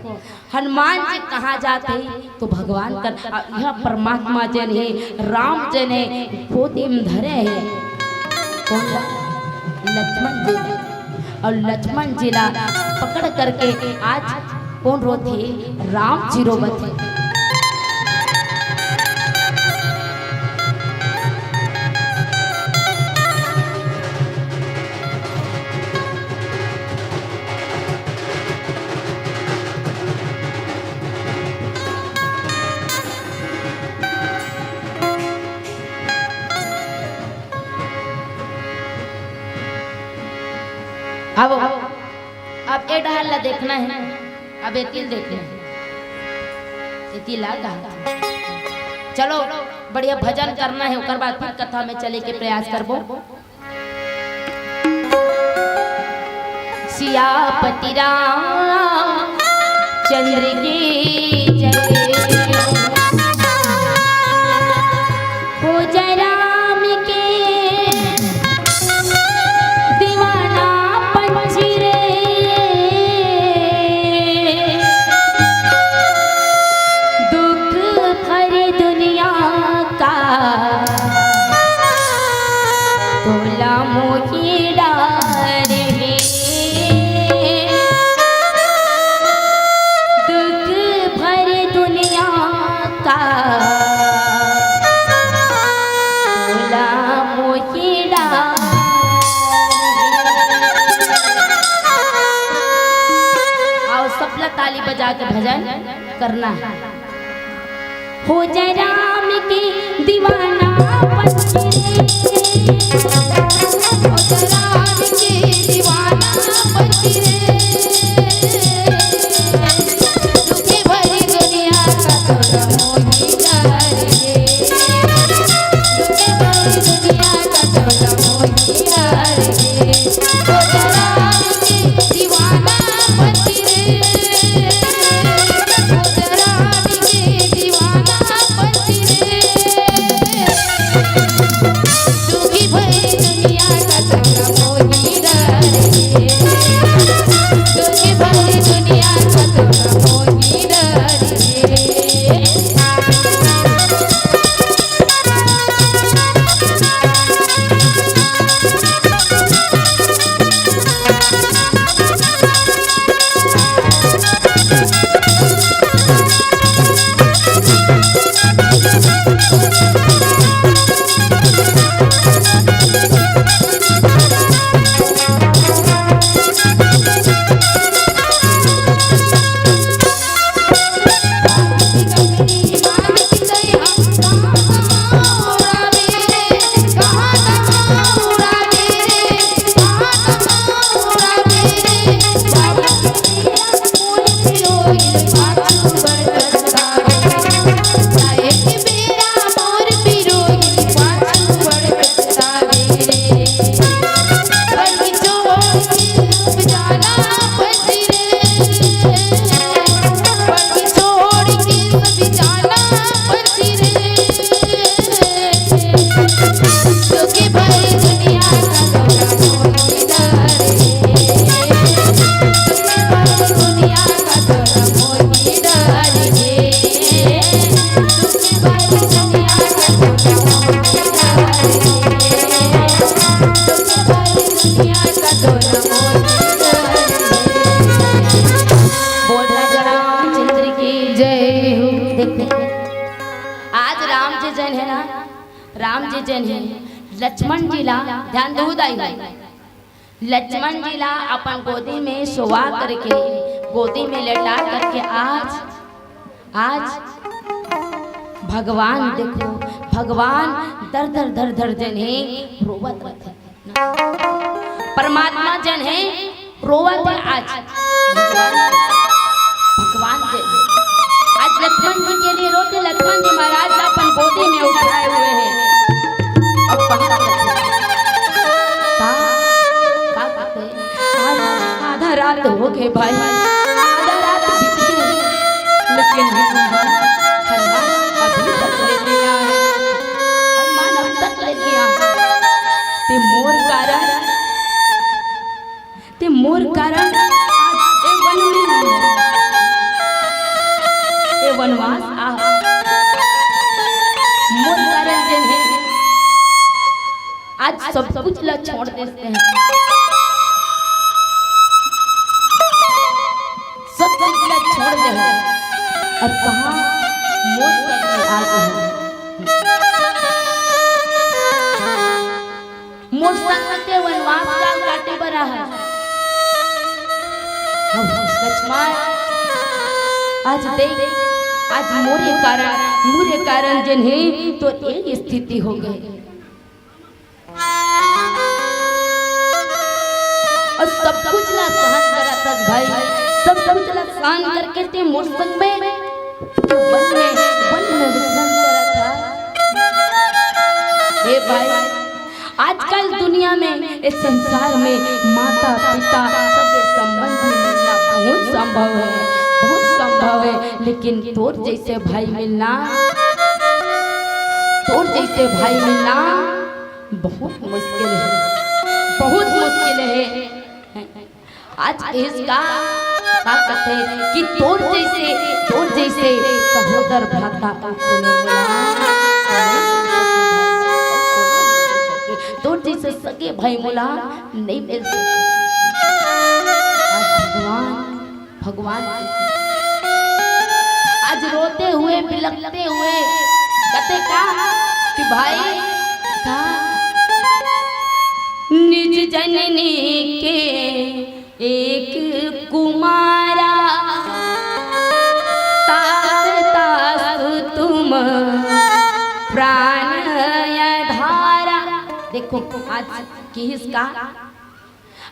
हनुमान जी कहाँ जाथे तो भगवान कर, अउ इहाँ परमात्मा जेन हे, राम जेन हे, गोदी में धरे हे। कोन ला? लक्ष्मण जी ला। अउ लक्ष्मण जी ला पकड़ करके आज कोन रोथे? राम जी रोवत हे। अब, अब ए डहर ला देखना हे, अब एती ल देखना हे, एती ला गा। चलो, बढ़िया भजन करना हे, ओकर बाद फिर कथा में चले के प्रयास करबो। सियापति रामचंद्र की जय। हो जय राम के दीवाना पंछी रे, दुख भरी दुनिया का तोला मोही डार हे। दुख भरी दुनिया का तोला मोही डार हे। अउ सबला ताली बजा के भजन करना हे। हो जय राम के दीवाना पंछी रे, हो जय राम के दीवाना पंछी रे। दुखे भरी दुनिया का तोला मोही डार हे। दुखे भरी दुनिया का तोला मोही डार हे। हो जय राम के दीवाना पंछी रे। हो जय राम के दीवाना पंछी रे। दुखी भई दुनिया का तोला मोही राम जी जेन हे, लक्ष्मण जी ला, ध्यान दहू दाई, लक्ष्मण जी ला अपन गोदी में सोवा करके, गोदी में लेटा करके आज, आज भगवान देखो, भगवान दर दर दर दर जेन हे रोवत रथे। परमात्मा जेन हे रोवत हे आज। भगवान, भगवान जेन हे आज लक्ष्मण जी के लिए रोते, लक्ष्मण जी महाराज ला अपन गोदी में उठाए हुए हैं। अब कहाँ का लक्ष्मण? का, का कहते हैं? आज आधा रात हो गए भाई, आधा रात बीत गए, लेकिन हनुमान, हनुमान अभी तक ले नहीं आए। हनुमान अब तक ले नहीं आए। ते मोर कारण, ते मोर कारण आज ए वन में, ए वनवास आ, मोर कारण जेन हे आज सब कुछ ला छोड़ देते हैं, सब कुछ ला छोड़ दे हैं। अब कहाँ मोर संग में आ गए हैं, मोर संग में ते वनवास काल काटे बर आ है। अब लक्ष्मण, आज देख, आज मोरे कारण, मोरे कारण जेन हे तो ये स्थिति हो गई। अउ सब कुछ ला सहन करत हस भाई, सब कुछ ला सहन करके ते मोर संग में, तू वन में, वन में विचरण करत हस। हे भाई, आजकल दुनिया में, इस संसार में माता, पिता, सगे संबंधी मिलना बहुत संभव है, बहुत संभव है, लेकिन तोर जैसे भाई मिलना, तोर जैसे भाई मिलना बहुत मुश्किल है, बहुत मुश्किल है। आज इसका का कथे कि तोर जैसे, तोर जैसे सहोदर भ्राता अउ कोनो मोला, तोर जैसे सगे भाई मोला नहीं मिल सके। आज भगवान, भगवान आज रोते हुए, बिलखते हुए कथे का कि भाई का निज जननी के एक कुमारा, तात तासु तुम प्राण अधारा। देखो, आज किहिस का,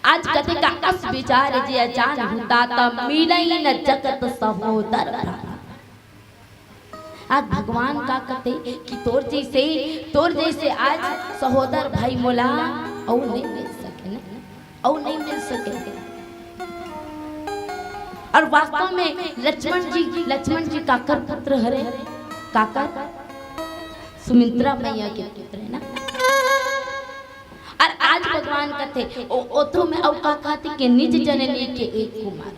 आज कथे का अस विचार जे अजान हूँ तात, मिलइ न जगत सहोदर भ्राता। आज भगवान का कथे कि तोर जैसे, तोर जैसे आज सहोदर भाई मोला अउ नहीं मिल सके न, अउ नहीं मिल सके। अउ वास्तव में लक्ष्मण जी, लक्ष्मण जी काकर पुत्र हरे? काकर? सुमित्रा मैया के पुत्र है ना। अउ आज भगवान कथे, ओ, ओथो में अउ का कहथे कि निज जननी के एक कुमार।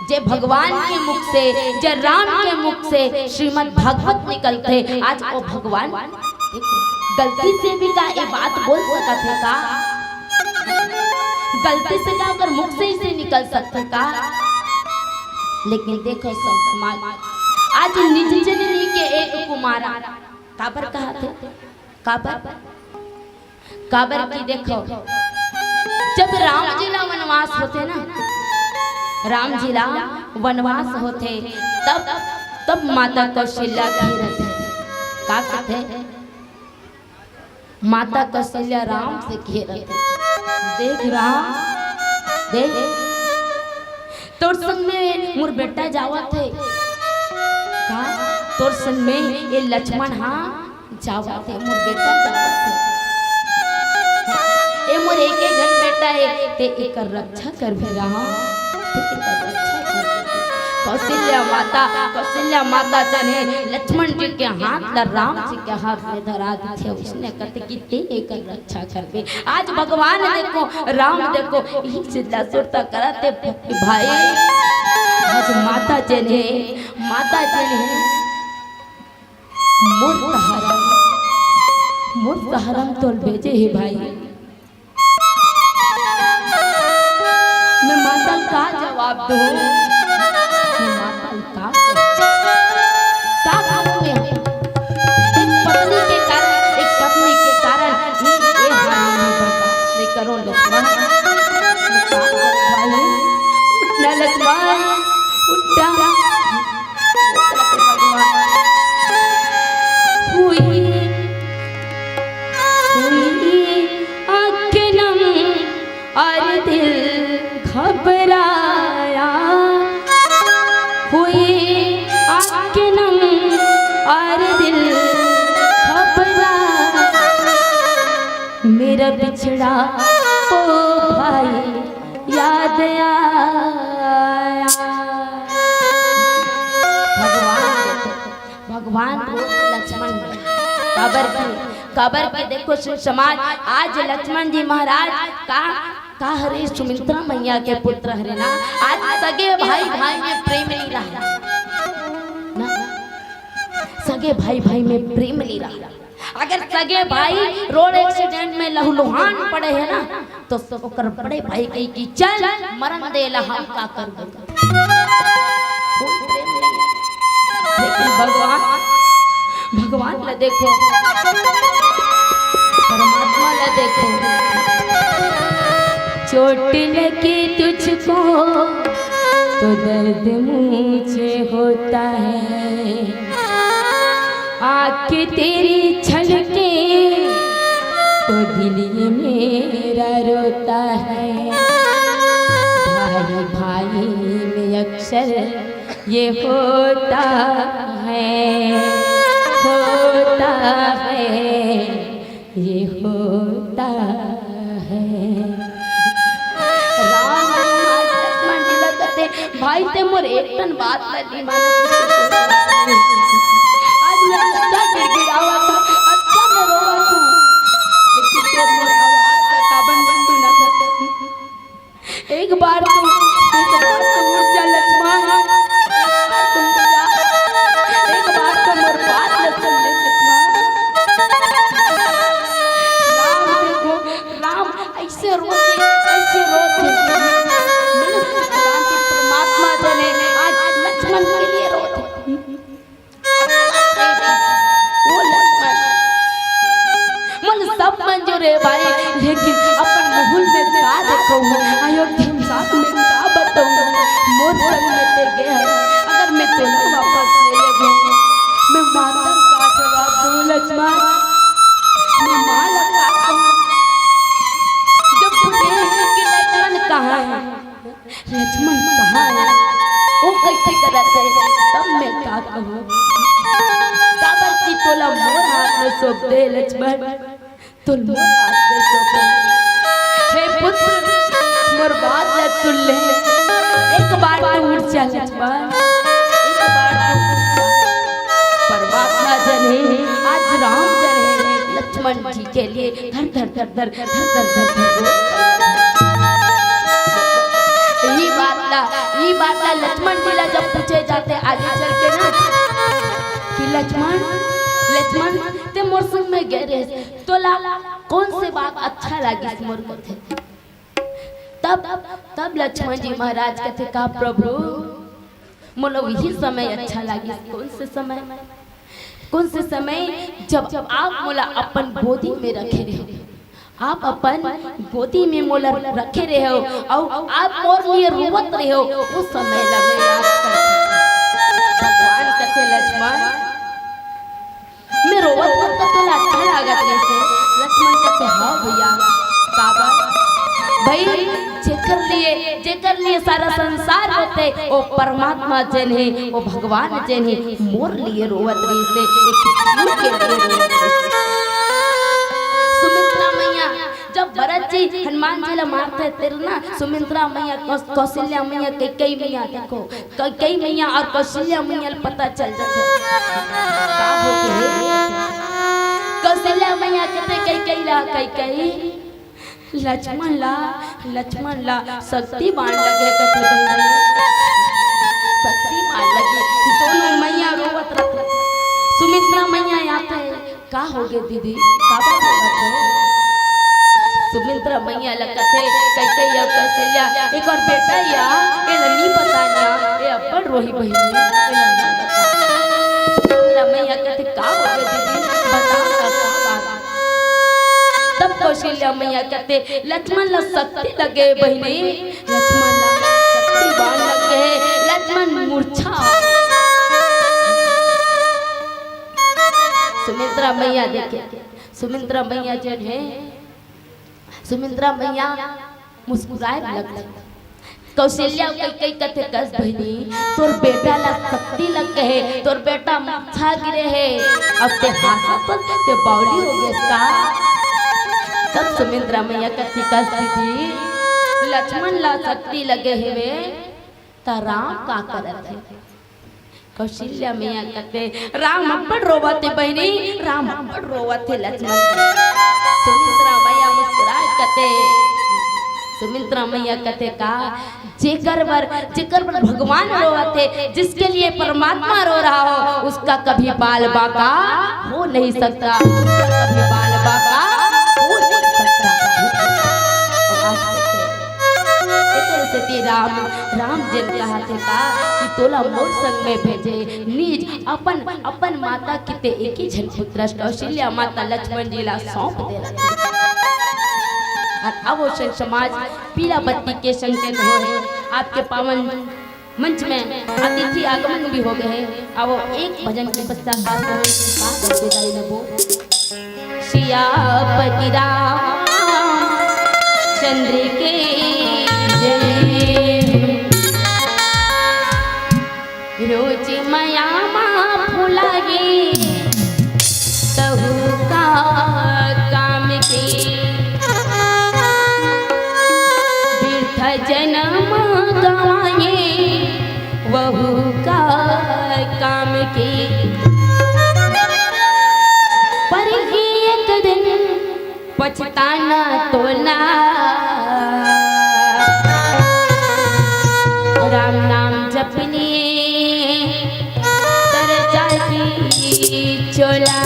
जे भगवान के मुख से, जे राम के मुख से श्रीमद् भागवत निकलथे, आज ओ भगवान गलती से भी का ये बात बोल सकत हे का? गलती से का ओकर मुख से इसे निकल सकथे का? लेकिन देखो सब समाज, आज निज जननी के एक कुमारा काबर कहत हे? काबर? काबर कि देखो, जब राम जी ला वनवास होथे ना, राम जी ला वनवास होथे, तब, तब माता कौशल्या घेरत हे। का कथे? माता कौशल्या राम से घेरत हे, देख राम, देख, तोर संग में मोर बेटा जावत हे। का? तोर संग में ये लक्ष्मण हा जावत हे, मोर बेटा जावत हे। ए मोर एक एक झन बेटा हे, ते एकर रक्षा करबे राम, ते एकर रक्षा करबे। कौशल्या माता, कौशल्या माता जाने लक्ष्मण जी के हाथ ला राम जी के हाथ में धरा देथे, उसने कथे कि ते एकर रक्षा करबे। आज भगवान देखो, राम देखो, इही चीज ला सुरता करत हे भाई। आज माता जेन हे, माता जेन हे, मोर सहारा, मोर सहारा तोल भेजे हे भाई। मैं माता ला का जवाब दूं? मैं माता ला का, का कहूं मैं? मेरा बिछड़ा ओ भाई याद आया। भगवान, भगवान रोत लक्ष्मण में। काबर की, काबर की देखो सुन समाज, आज लक्ष्मण जी महाराज का, का हरे सुमित्रा मैया के पुत्र हरे ना। आज सगे भाई भाई में प्रेम नहीं रहा ना, सगे भाई भाई में प्रेम नहीं रहा। अगर सगे भाई रोड एक्सीडेंट में लहूलुहान पड़े हे ना, तो ओकर बड़े भाई कही कि चल मरन दे ला, हम का करबो। कोई प्रेम नहीं। लेकिन भगवान, भगवान ला देखो, परमात्मा ला देखो। चोट लगी तुझको तो दर्द मुझे होता है, आंख तेरी छलके तो दिल ये मेरा रोता है। भाई भाई में अक्सर ये होता है, होता है, ये होता है। राम, आज लक्ष्मण जी ला कथे, भाई ते मोर एक ठन बात ला नहीं मानत। आज मैं अतका गिड़गिड़ावत हूँ, अतका मैं रोवत हूँ, लेकिन ते मोर आवाज ला काबर नहीं सुनत? एक बार तो, एक बार तो उठ जा लक्ष्मण, एक बार तो उठ जा, एक बार तो मोर बात ला सुन ले लक्ष्मण। राम देखो, राम ऐसे रोथे, ऐसे रोथे। मनुष्य भगवान के परमात्मा जन हे, आज लक्ष्मण के लिए रोथे। ओ लक्ष्मण, मन सब मंजूर हे भाई, लेकिन अपन मुहुल में का देखहूँ, अयोध्या में का बताहूँ, मोर संग में ते गे हे, अगर मैं तोला वापस नहीं लेगहूँ, मैं माता का जवाब दूँ लक्ष्मण, मैं माँ ला का कहूँ? जब पूछे कि लक्ष्मण कहाँ हे, लक्ष्मण कहाँ हे? वो कैसे करत हे? तब मैं का कहूँ? काबर कि तोला मोर हाथ में सौंप दे लक्ष्मण, तोला मोर हाथ में सौंप दे। हे पुत्र, मोर बात ला सुन ले, एक बार तो उठ जा लक्ष्मण, एक बार तो उठ जा। परमात्मा जन हे, आज राम जन हे, लक्ष्मण जी के लिए धर धर धर धर धर धर धर धर रो। यही बात ला, यही बात ला लक्ष्मण जी ला जब पूछे जाथे आगे चल के ना कि लक्ष्मण, लक्ष्मण ते मोर संग में गे रहे, तोला कौन से बात अच्छा लागिस मोर कथे? तब, तब लक्ष्मण जी महाराज कथे का प्रभु, मोला वही समय अच्छा लागिस। कौन से समय? कौन से समय? जब आप मोला अपन गोदी में रखे रहे हो, आप अपन गोदी में मोला रखे रहे हो, अउ आप मोर लिए रोवत रहे हो, उस समय ला मैं याद कर। भगवान कथे लक्ष्मण, मैं रोवत हों त तोला अच्छा लागत रहिसे? लक्ष्मण कथे, "हाँ भैया।" काबर? भाई, जेकर लिए, जेकर लिए सारा संसार होथे, वो परमात्मा जन हे, वो भगवान जन हे, मोर लिए रोवत रहिसे, एक जीव के लिए रोवत रहिसे। सुमित्रा मैया, जब भरत जी हनुमान जी ला मारथे तेला ना, सुमित्रा मैया, कौस-, कौशल्या मैया, कैकेयी मैया, देखो, कैकेयी मैया अउ कौशल्या मैया ल पता चल जाथे। का होगे हे? कौशल्या मैया कथे कैकेयी ला, कैकेयी, लक्ष्मण ला, लक्ष्मण ला शक्ति बाण लगे कथे बहिनी। शक्ति बाण लगे। दोनों मैया रोवत रथे। सुमित्रा मैया आथे, का होगे दीदी? काबर रोवत हो? सुमित्रा मैया ला कथे, कैकेयी अउ कौशल्या, एक अउ बेटा या, एला नी बतान या, ए अब्बड़ रोही बहिनी, एला नी बता। सुमित्रा मैया कथे, का होगे दीदी? बता ना, का बात? तब कौशल्या मैया कथे, लक्ष्मण ला शक्ति लगे बहिनी, लक्ष्मण ला शक्ति बाण लगे, लक्ष्मण मूर्छा। सुमित्रा मैया देखे, सुमित्रा मैया जन हे, सुमित्रा मैया मुस्कुराए लगथे। कौशल्या कैकेयी कथे, कस बहिनी, तोर बेटा ला शक्ति लग गे हे, तोर बेटा मूर्छा गिरे हे, अब ते हाँसत हस, ते बावली हो गेस का? तब सुमित्रा मैया कति कष्ट दी, लक्ष्मण ला शक्ति लगे हेवे, त राम का करत हे? कौशल्या मैया कथे, "राम अब्बड़ रोवत हे बहिनी, राम अब्बड़ रोवत हे लक्ष्मण।" सुमित्रा मैया मुस्कुराए कथे, सुमित्रा मैया कथे का, "जेकर बर, जेकर बर भगवान रोवत हे, जिसके लिए परमात्मा रो रहा हो, उसका कभी बाल बांका हो नहीं सकता, उसका कभी बाल बांका हो नहीं सकता।" एकरे सेती राम, राम जेन कहा थे का कि तोला मोर संग में भेजे, निज अपन, अपन माता किते एक ही झन पुत्र कौशल्या माता लक्ष्मण जी ला सौंप दे रहे। और अब वो संग समाज पीला बत्ती के संकेत हो है। आपके पावन मंच में अतिथि आगमन भी हो गए हैं। अब वो एक भजन के पश्चात आप लोगों से साथ विदाई लेबो। सियापति रामचंद्र के जय। रोज मया मा फुलाए तहु का काम के, बिरथा जनम गवाए वहू का काम के। पर ही एक दिन पछताना तोला, राम नाम जपने तर जाती चोला।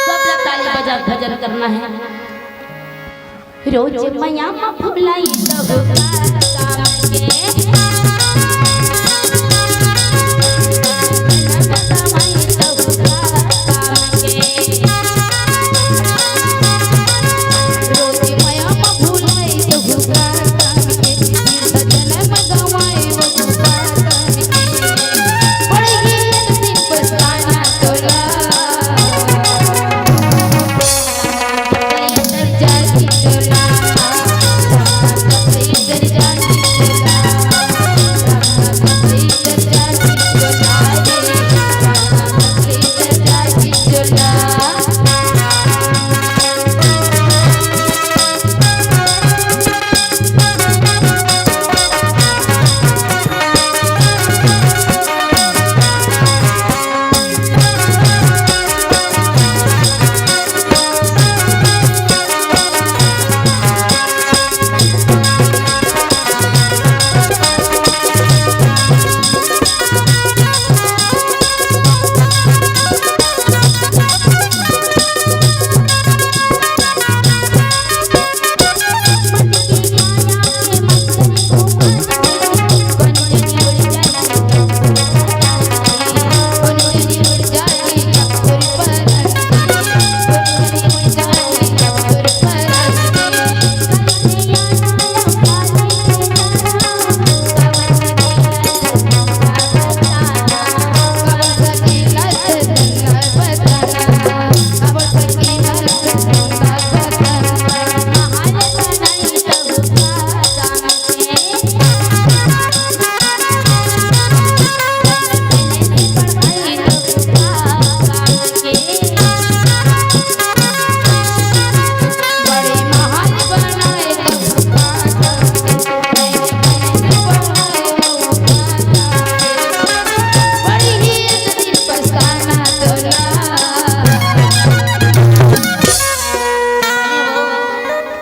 सब लोग ताली बजा भजन करना है। रोज मया मा फुलाई तहु का काम के।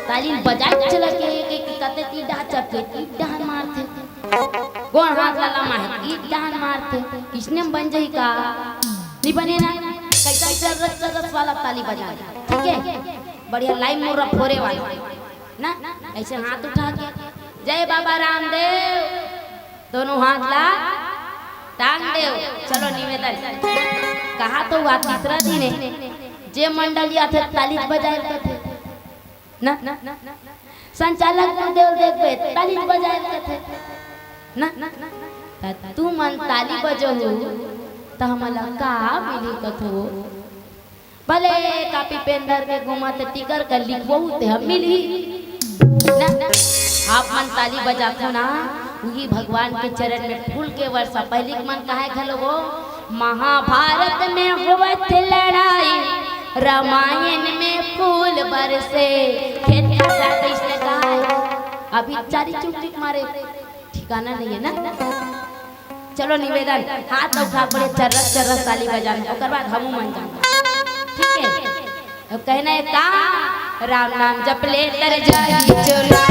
ताली बजाए चला के, के, के कते ती डहा चपके, ती डहा मारथे। गोड़ हाथ ला लमाए, ईट डहान मारथे, किसने बन जाही का? नहीं बने ना? कैसा चरस चरस वाला ताली बजाना, ठीक है? बढ़िया लाई मुर्रा फोरे वाला, ना? ऐसे हाथ उठा के, "जय बाबा रामदेव", दोनों हाथ ला टांग देव। चलो निवेदन, कहा तो हुआ तीसरा दिन है, जे मंडली आथे ताली बजाए थे। ना? संचालक गुरुदेव देखबे, ताली बजाए कथे। ना? त तुमन ताली बजहू, त हमला का मिली कथो? भले कापी पेन धर के घूमत टिकर कर लिखवहू ते हम मिलही। ना? आप मन ताली बजाथो ना, उही भगवान के चरण में फूल के वर्षा। पहिली के मन कहे घलो वो, महाभारत में होवत लड़ाई, रामायण में फूल बरसे, खेत का साथ इसने कहा है। अभी चारी चुक चुक मारे, ठिकाना नहीं है ना। चलो निवेदन, हाथ उठा पड़े, चर्रस चर्रस ताली बजाना, ओकर बाद हमू मन जाना। ठीक है, अब कहना है का, राम नाम जप ले तर जाई चोला।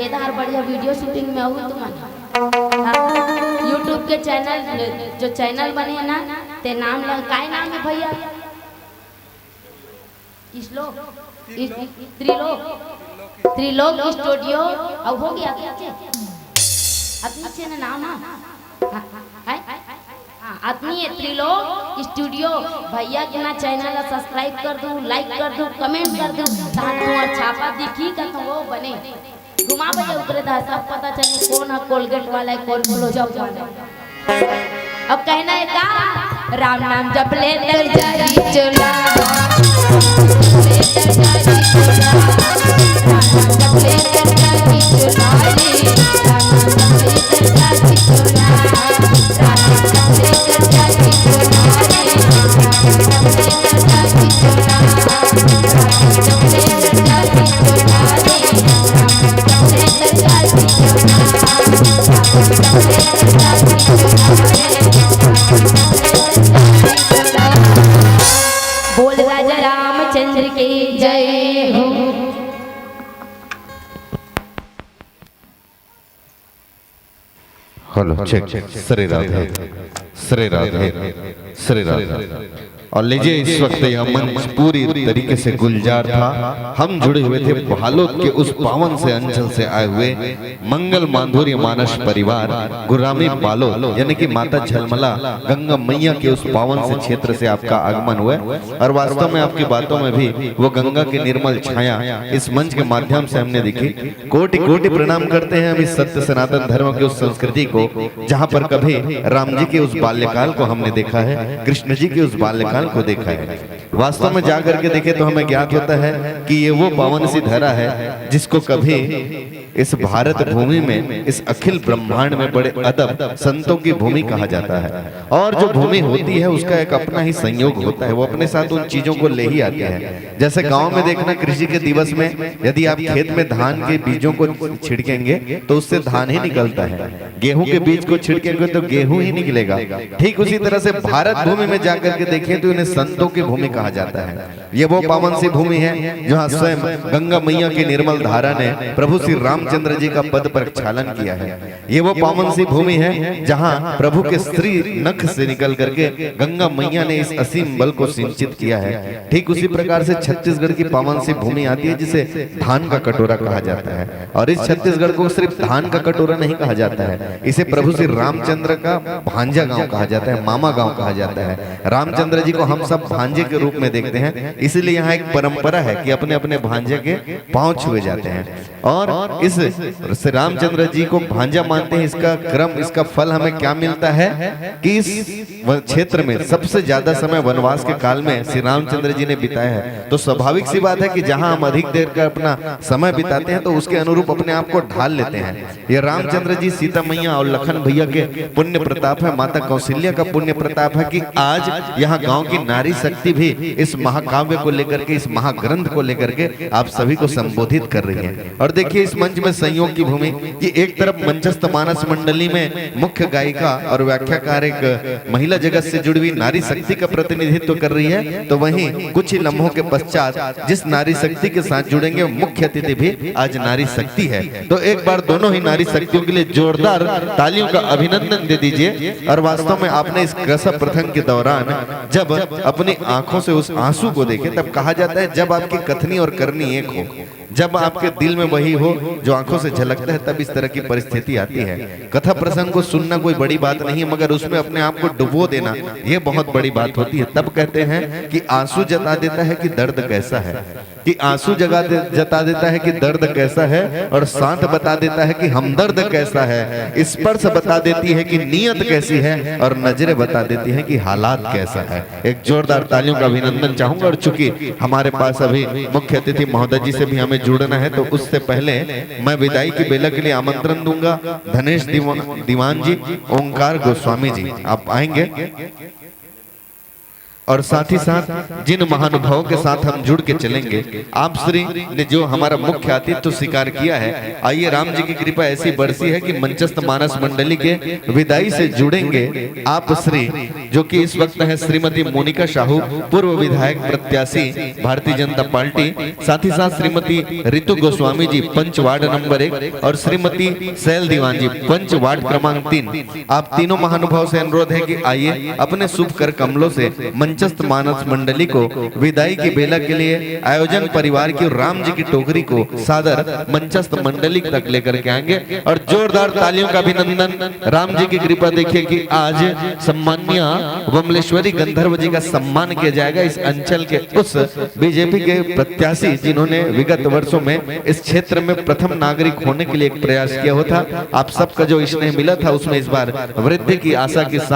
एदार बढ़िया वीडियो शूटिंग में आऊ तुमन। हाँ, YouTube के चैनल, जो चैनल बने हे ना, ते नाम ल-, काय नाम है भैया? श्लोक, त्रिलोक, त्रिलोक स्टूडियो। अब हो गया क्या चे? अब पीछे ना नाम, हाँ। हाँ, है? हाँ, आदमी है त्रिलोक स्टूडियो। भैया के ना चैनल ला सब्सक्राइब कर दू, लाइक कर दू, कमेंट कर दू, ताकि तुम्हार छापा दिखी का तो वो बने। घुमा भैया ऊपर दा, सब पता चली कौन है कोलगेट वाला है, कौन क्लोजअप वाला है। अब कहना है का, राम नाम जप ले तर जाई चोला। बोल राजा रामचंद्र की जय हो। Hello, check. श्री राधे, श्री राधे, श्री राधे। और लीजिए, इस वक्त यह मंच पूरी तरीके से गुलजार था। हम जुड़े हुए थे बालोद के उस पावन से अंचल से आए हुए मंगल माधुर्य मानस परिवार गुरामी बालोद, यानी कि माता झलमला गंगा मैया के उस पावन से क्षेत्र से आपका आगमन हुआ है। और वास्तव में आपकी बातों में भी वो गंगा की निर्मल छाया इस मंच के माध्यम से हमने देखी। कोटि कोटि प्रणाम करते हैं हम इस सत्य सनातन धर्म की उस संस्कृति को, जहाँ पर कभी राम जी के उस बाल्यकाल को हमने देखा है, कृष्ण जी के उस बाल्यकाल को देखा है। वास्तव में जा करके देखे तो हमें ज्ञात होता है कि ये वो पावन सी धरा है जिसको कभी इस भारत भूमि में, इस अखिल ब्रह्मांड में बड़े अदब संतों की भूमि कहा जाता है। और जो भूमि होती है, उसका एक अपना ही संयोग होता है, वो अपने साथ उन चीजों को ले ही आती है। जैसे गांव में देखना, कृषि के दिवस में यदि आप खेत में धान के बीजों को छिड़केंगे तो उससे धान ही निकलता है, गेहूं के बीज को छिड़केंगे तो गेहूं ही निकलेगा। ठीक उसी तरह से भारत भूमि में जाकर के देखें तो इन्हें संतों की भूमि कहा जाता है। ये वो पावन सी भूमि है जहाँ स्वयं गंगा मैया की निर्मल धारा ने प्रभु श्री रामचंद्र जी का पद प्रक्षालन किया है। ये वो पावन सी भूमि है जहाँ प्रभु के श्री नख से निकल करके गंगा मैया ने इस असीम बल को सिंचित किया है। ठीक उसी प्रकार से छत्तीसगढ़ की पावन सी भूमि आती है जिसे धान का कटोरा कहा जाता है। और इस छत्तीसगढ़ को सिर्फ धान का कटोरा नहीं कहा जाता है, इसे प्रभु श्री रामचंद्र का भांजा गांव कहा जाता है, मामा गांव कहा जाता है। रामचंद्र जी को हम सब भांजे के रूप में देखते हैं, इसीलिए यहाँ एक परंपरा है कि अपने अपने भांजे के पांव छुए जाते हैं। और इस श्री रामचंद्र जी को भांजा मानते हैं, इसका क्रम, इसका फल हमें क्या मिलता है कि इस वन क्षेत्र में सबसे ज्यादा समय वनवास के काल में श्री रामचंद्र जी ने बिताया है। तो स्वाभाविक सी बात है कि जहां हम अधिक देर का अपना समय बिताते हैं, तो उसके अनुरूप अपने आप को ढाल लेते हैं। ये रामचंद्र जी, सीता मैया और लखन भैया के पुण्य प्रताप है, माता कौशल्या का पुण्य प्रताप है कि आज यहाँ गांव की नारी शक्ति भी इस महाकाव्य को लेकर के, इस महाग्रंथ को लेकर के आप सभी को संबोधित कर रही है। और देखिए, इस मंच में संयोग की भूमि कि एक तरफ मंचस्थ मानस मंडली में मुख्य गायिका और व्याख्याकार एक महिला जगत से जुड़ी हुई नारी शक्ति का प्रतिनिधित्व कर रही है, तो वहीं कुछ ही लम्हों के पश्चात जिस नारी शक्ति के साथ जुड़ेंगे, मुख्य अतिथि भी आज नारी शक्ति है। तो एक बार दोनों ही नारी शक्तियों के लिए जोरदार तालियों का अभिनंदन दे दीजिए। और वास्तव में आपने इस कृषा प्रसंग के दौरान जब अपनी आंखों से उस आंसू को देखे, तब कहा जाता है, जब आपकी कथनी और करनी एक हो, जब आपके दिल में वही हो जो आंखों से झलकता है, तब इस तरह की परिस्थिति आती है। कथा प्रसंग को सुनना कोई बड़ी बात नहीं है, मगर उसमें अपने आप को डुबो देना, ये बहुत बड़ी बात होती है। तब कहते हैं कि आंसू जता देता है कि दर्द कैसा है, कि आंसू जगा दे, जता देता है कि दर्द कैसा है, और सांस बता देता है कि हमदर्द कैसा है, स्पर्श बता देती है कि नीयत कैसी है, और नजरें बता देती हैं कि हालात कैसा है। एक जोरदार तालियों का अभिनंदन चाहूंगा। और चूंकि हमारे पास अभी मुख्य अतिथि महोदय जी से भी हमें जुड़ना है, तो उससे पहले मैं विदाई की बेला के लिए आमंत्रण दूंगा धनेश दीवा-, दीवान जी, ओंकार गोस्वामी जी, आप आएंगे। और साथ ही साथ जिन महानुभावों के साथ हम जुड़ के चलेंगे, आप श्री ने जो हमारा मुख्य आतिथ्य स्वीकार किया है, आइए, राम जी की कृपा ऐसी बरसी है कि मंचस्थ मानस मंडली के विदाई से जुड़ेंगे आप श्री, जो कि इस वक्त है श्रीमती मोनिका साहू, पूर्व विधायक प्रत्याशी भारतीय जनता पार्टी, साथ ही साथ श्रीमती रितु गोस्वामी जी, पंच वार्ड नंबर एक, और श्रीमती सैल दीवान जी, पंच वार्ड क्रमांक तीन। आप तीनों महानुभाव से अनुरोध है कि आइए, अपने शुभ कर कमलों से मंचस्थ मानस मंडली को विदाई की बेला के लिए आयोजन परिवार की और राम जी की टोकरी को सादर मंचस्थ मंडली तक लेकर के आएंगे। और जोरदार तालियों का अभिनंदन। राम जी की कृपा देखिए कि आज सम्मान्य वमलेश्वरी गंधर्व जी का सम्मान किया जाएगा इस अंचल के उस बीजेपी के प्रत्याशी, जिन्होंने विगत वर्षों में इस क्षेत्र में प्रथम नागरिक होने के लिए एक प्रयास किया हुआ था। आप सबका जो स्नेह मिला था, उसमें इस बार वृद्धि की आशा के साथ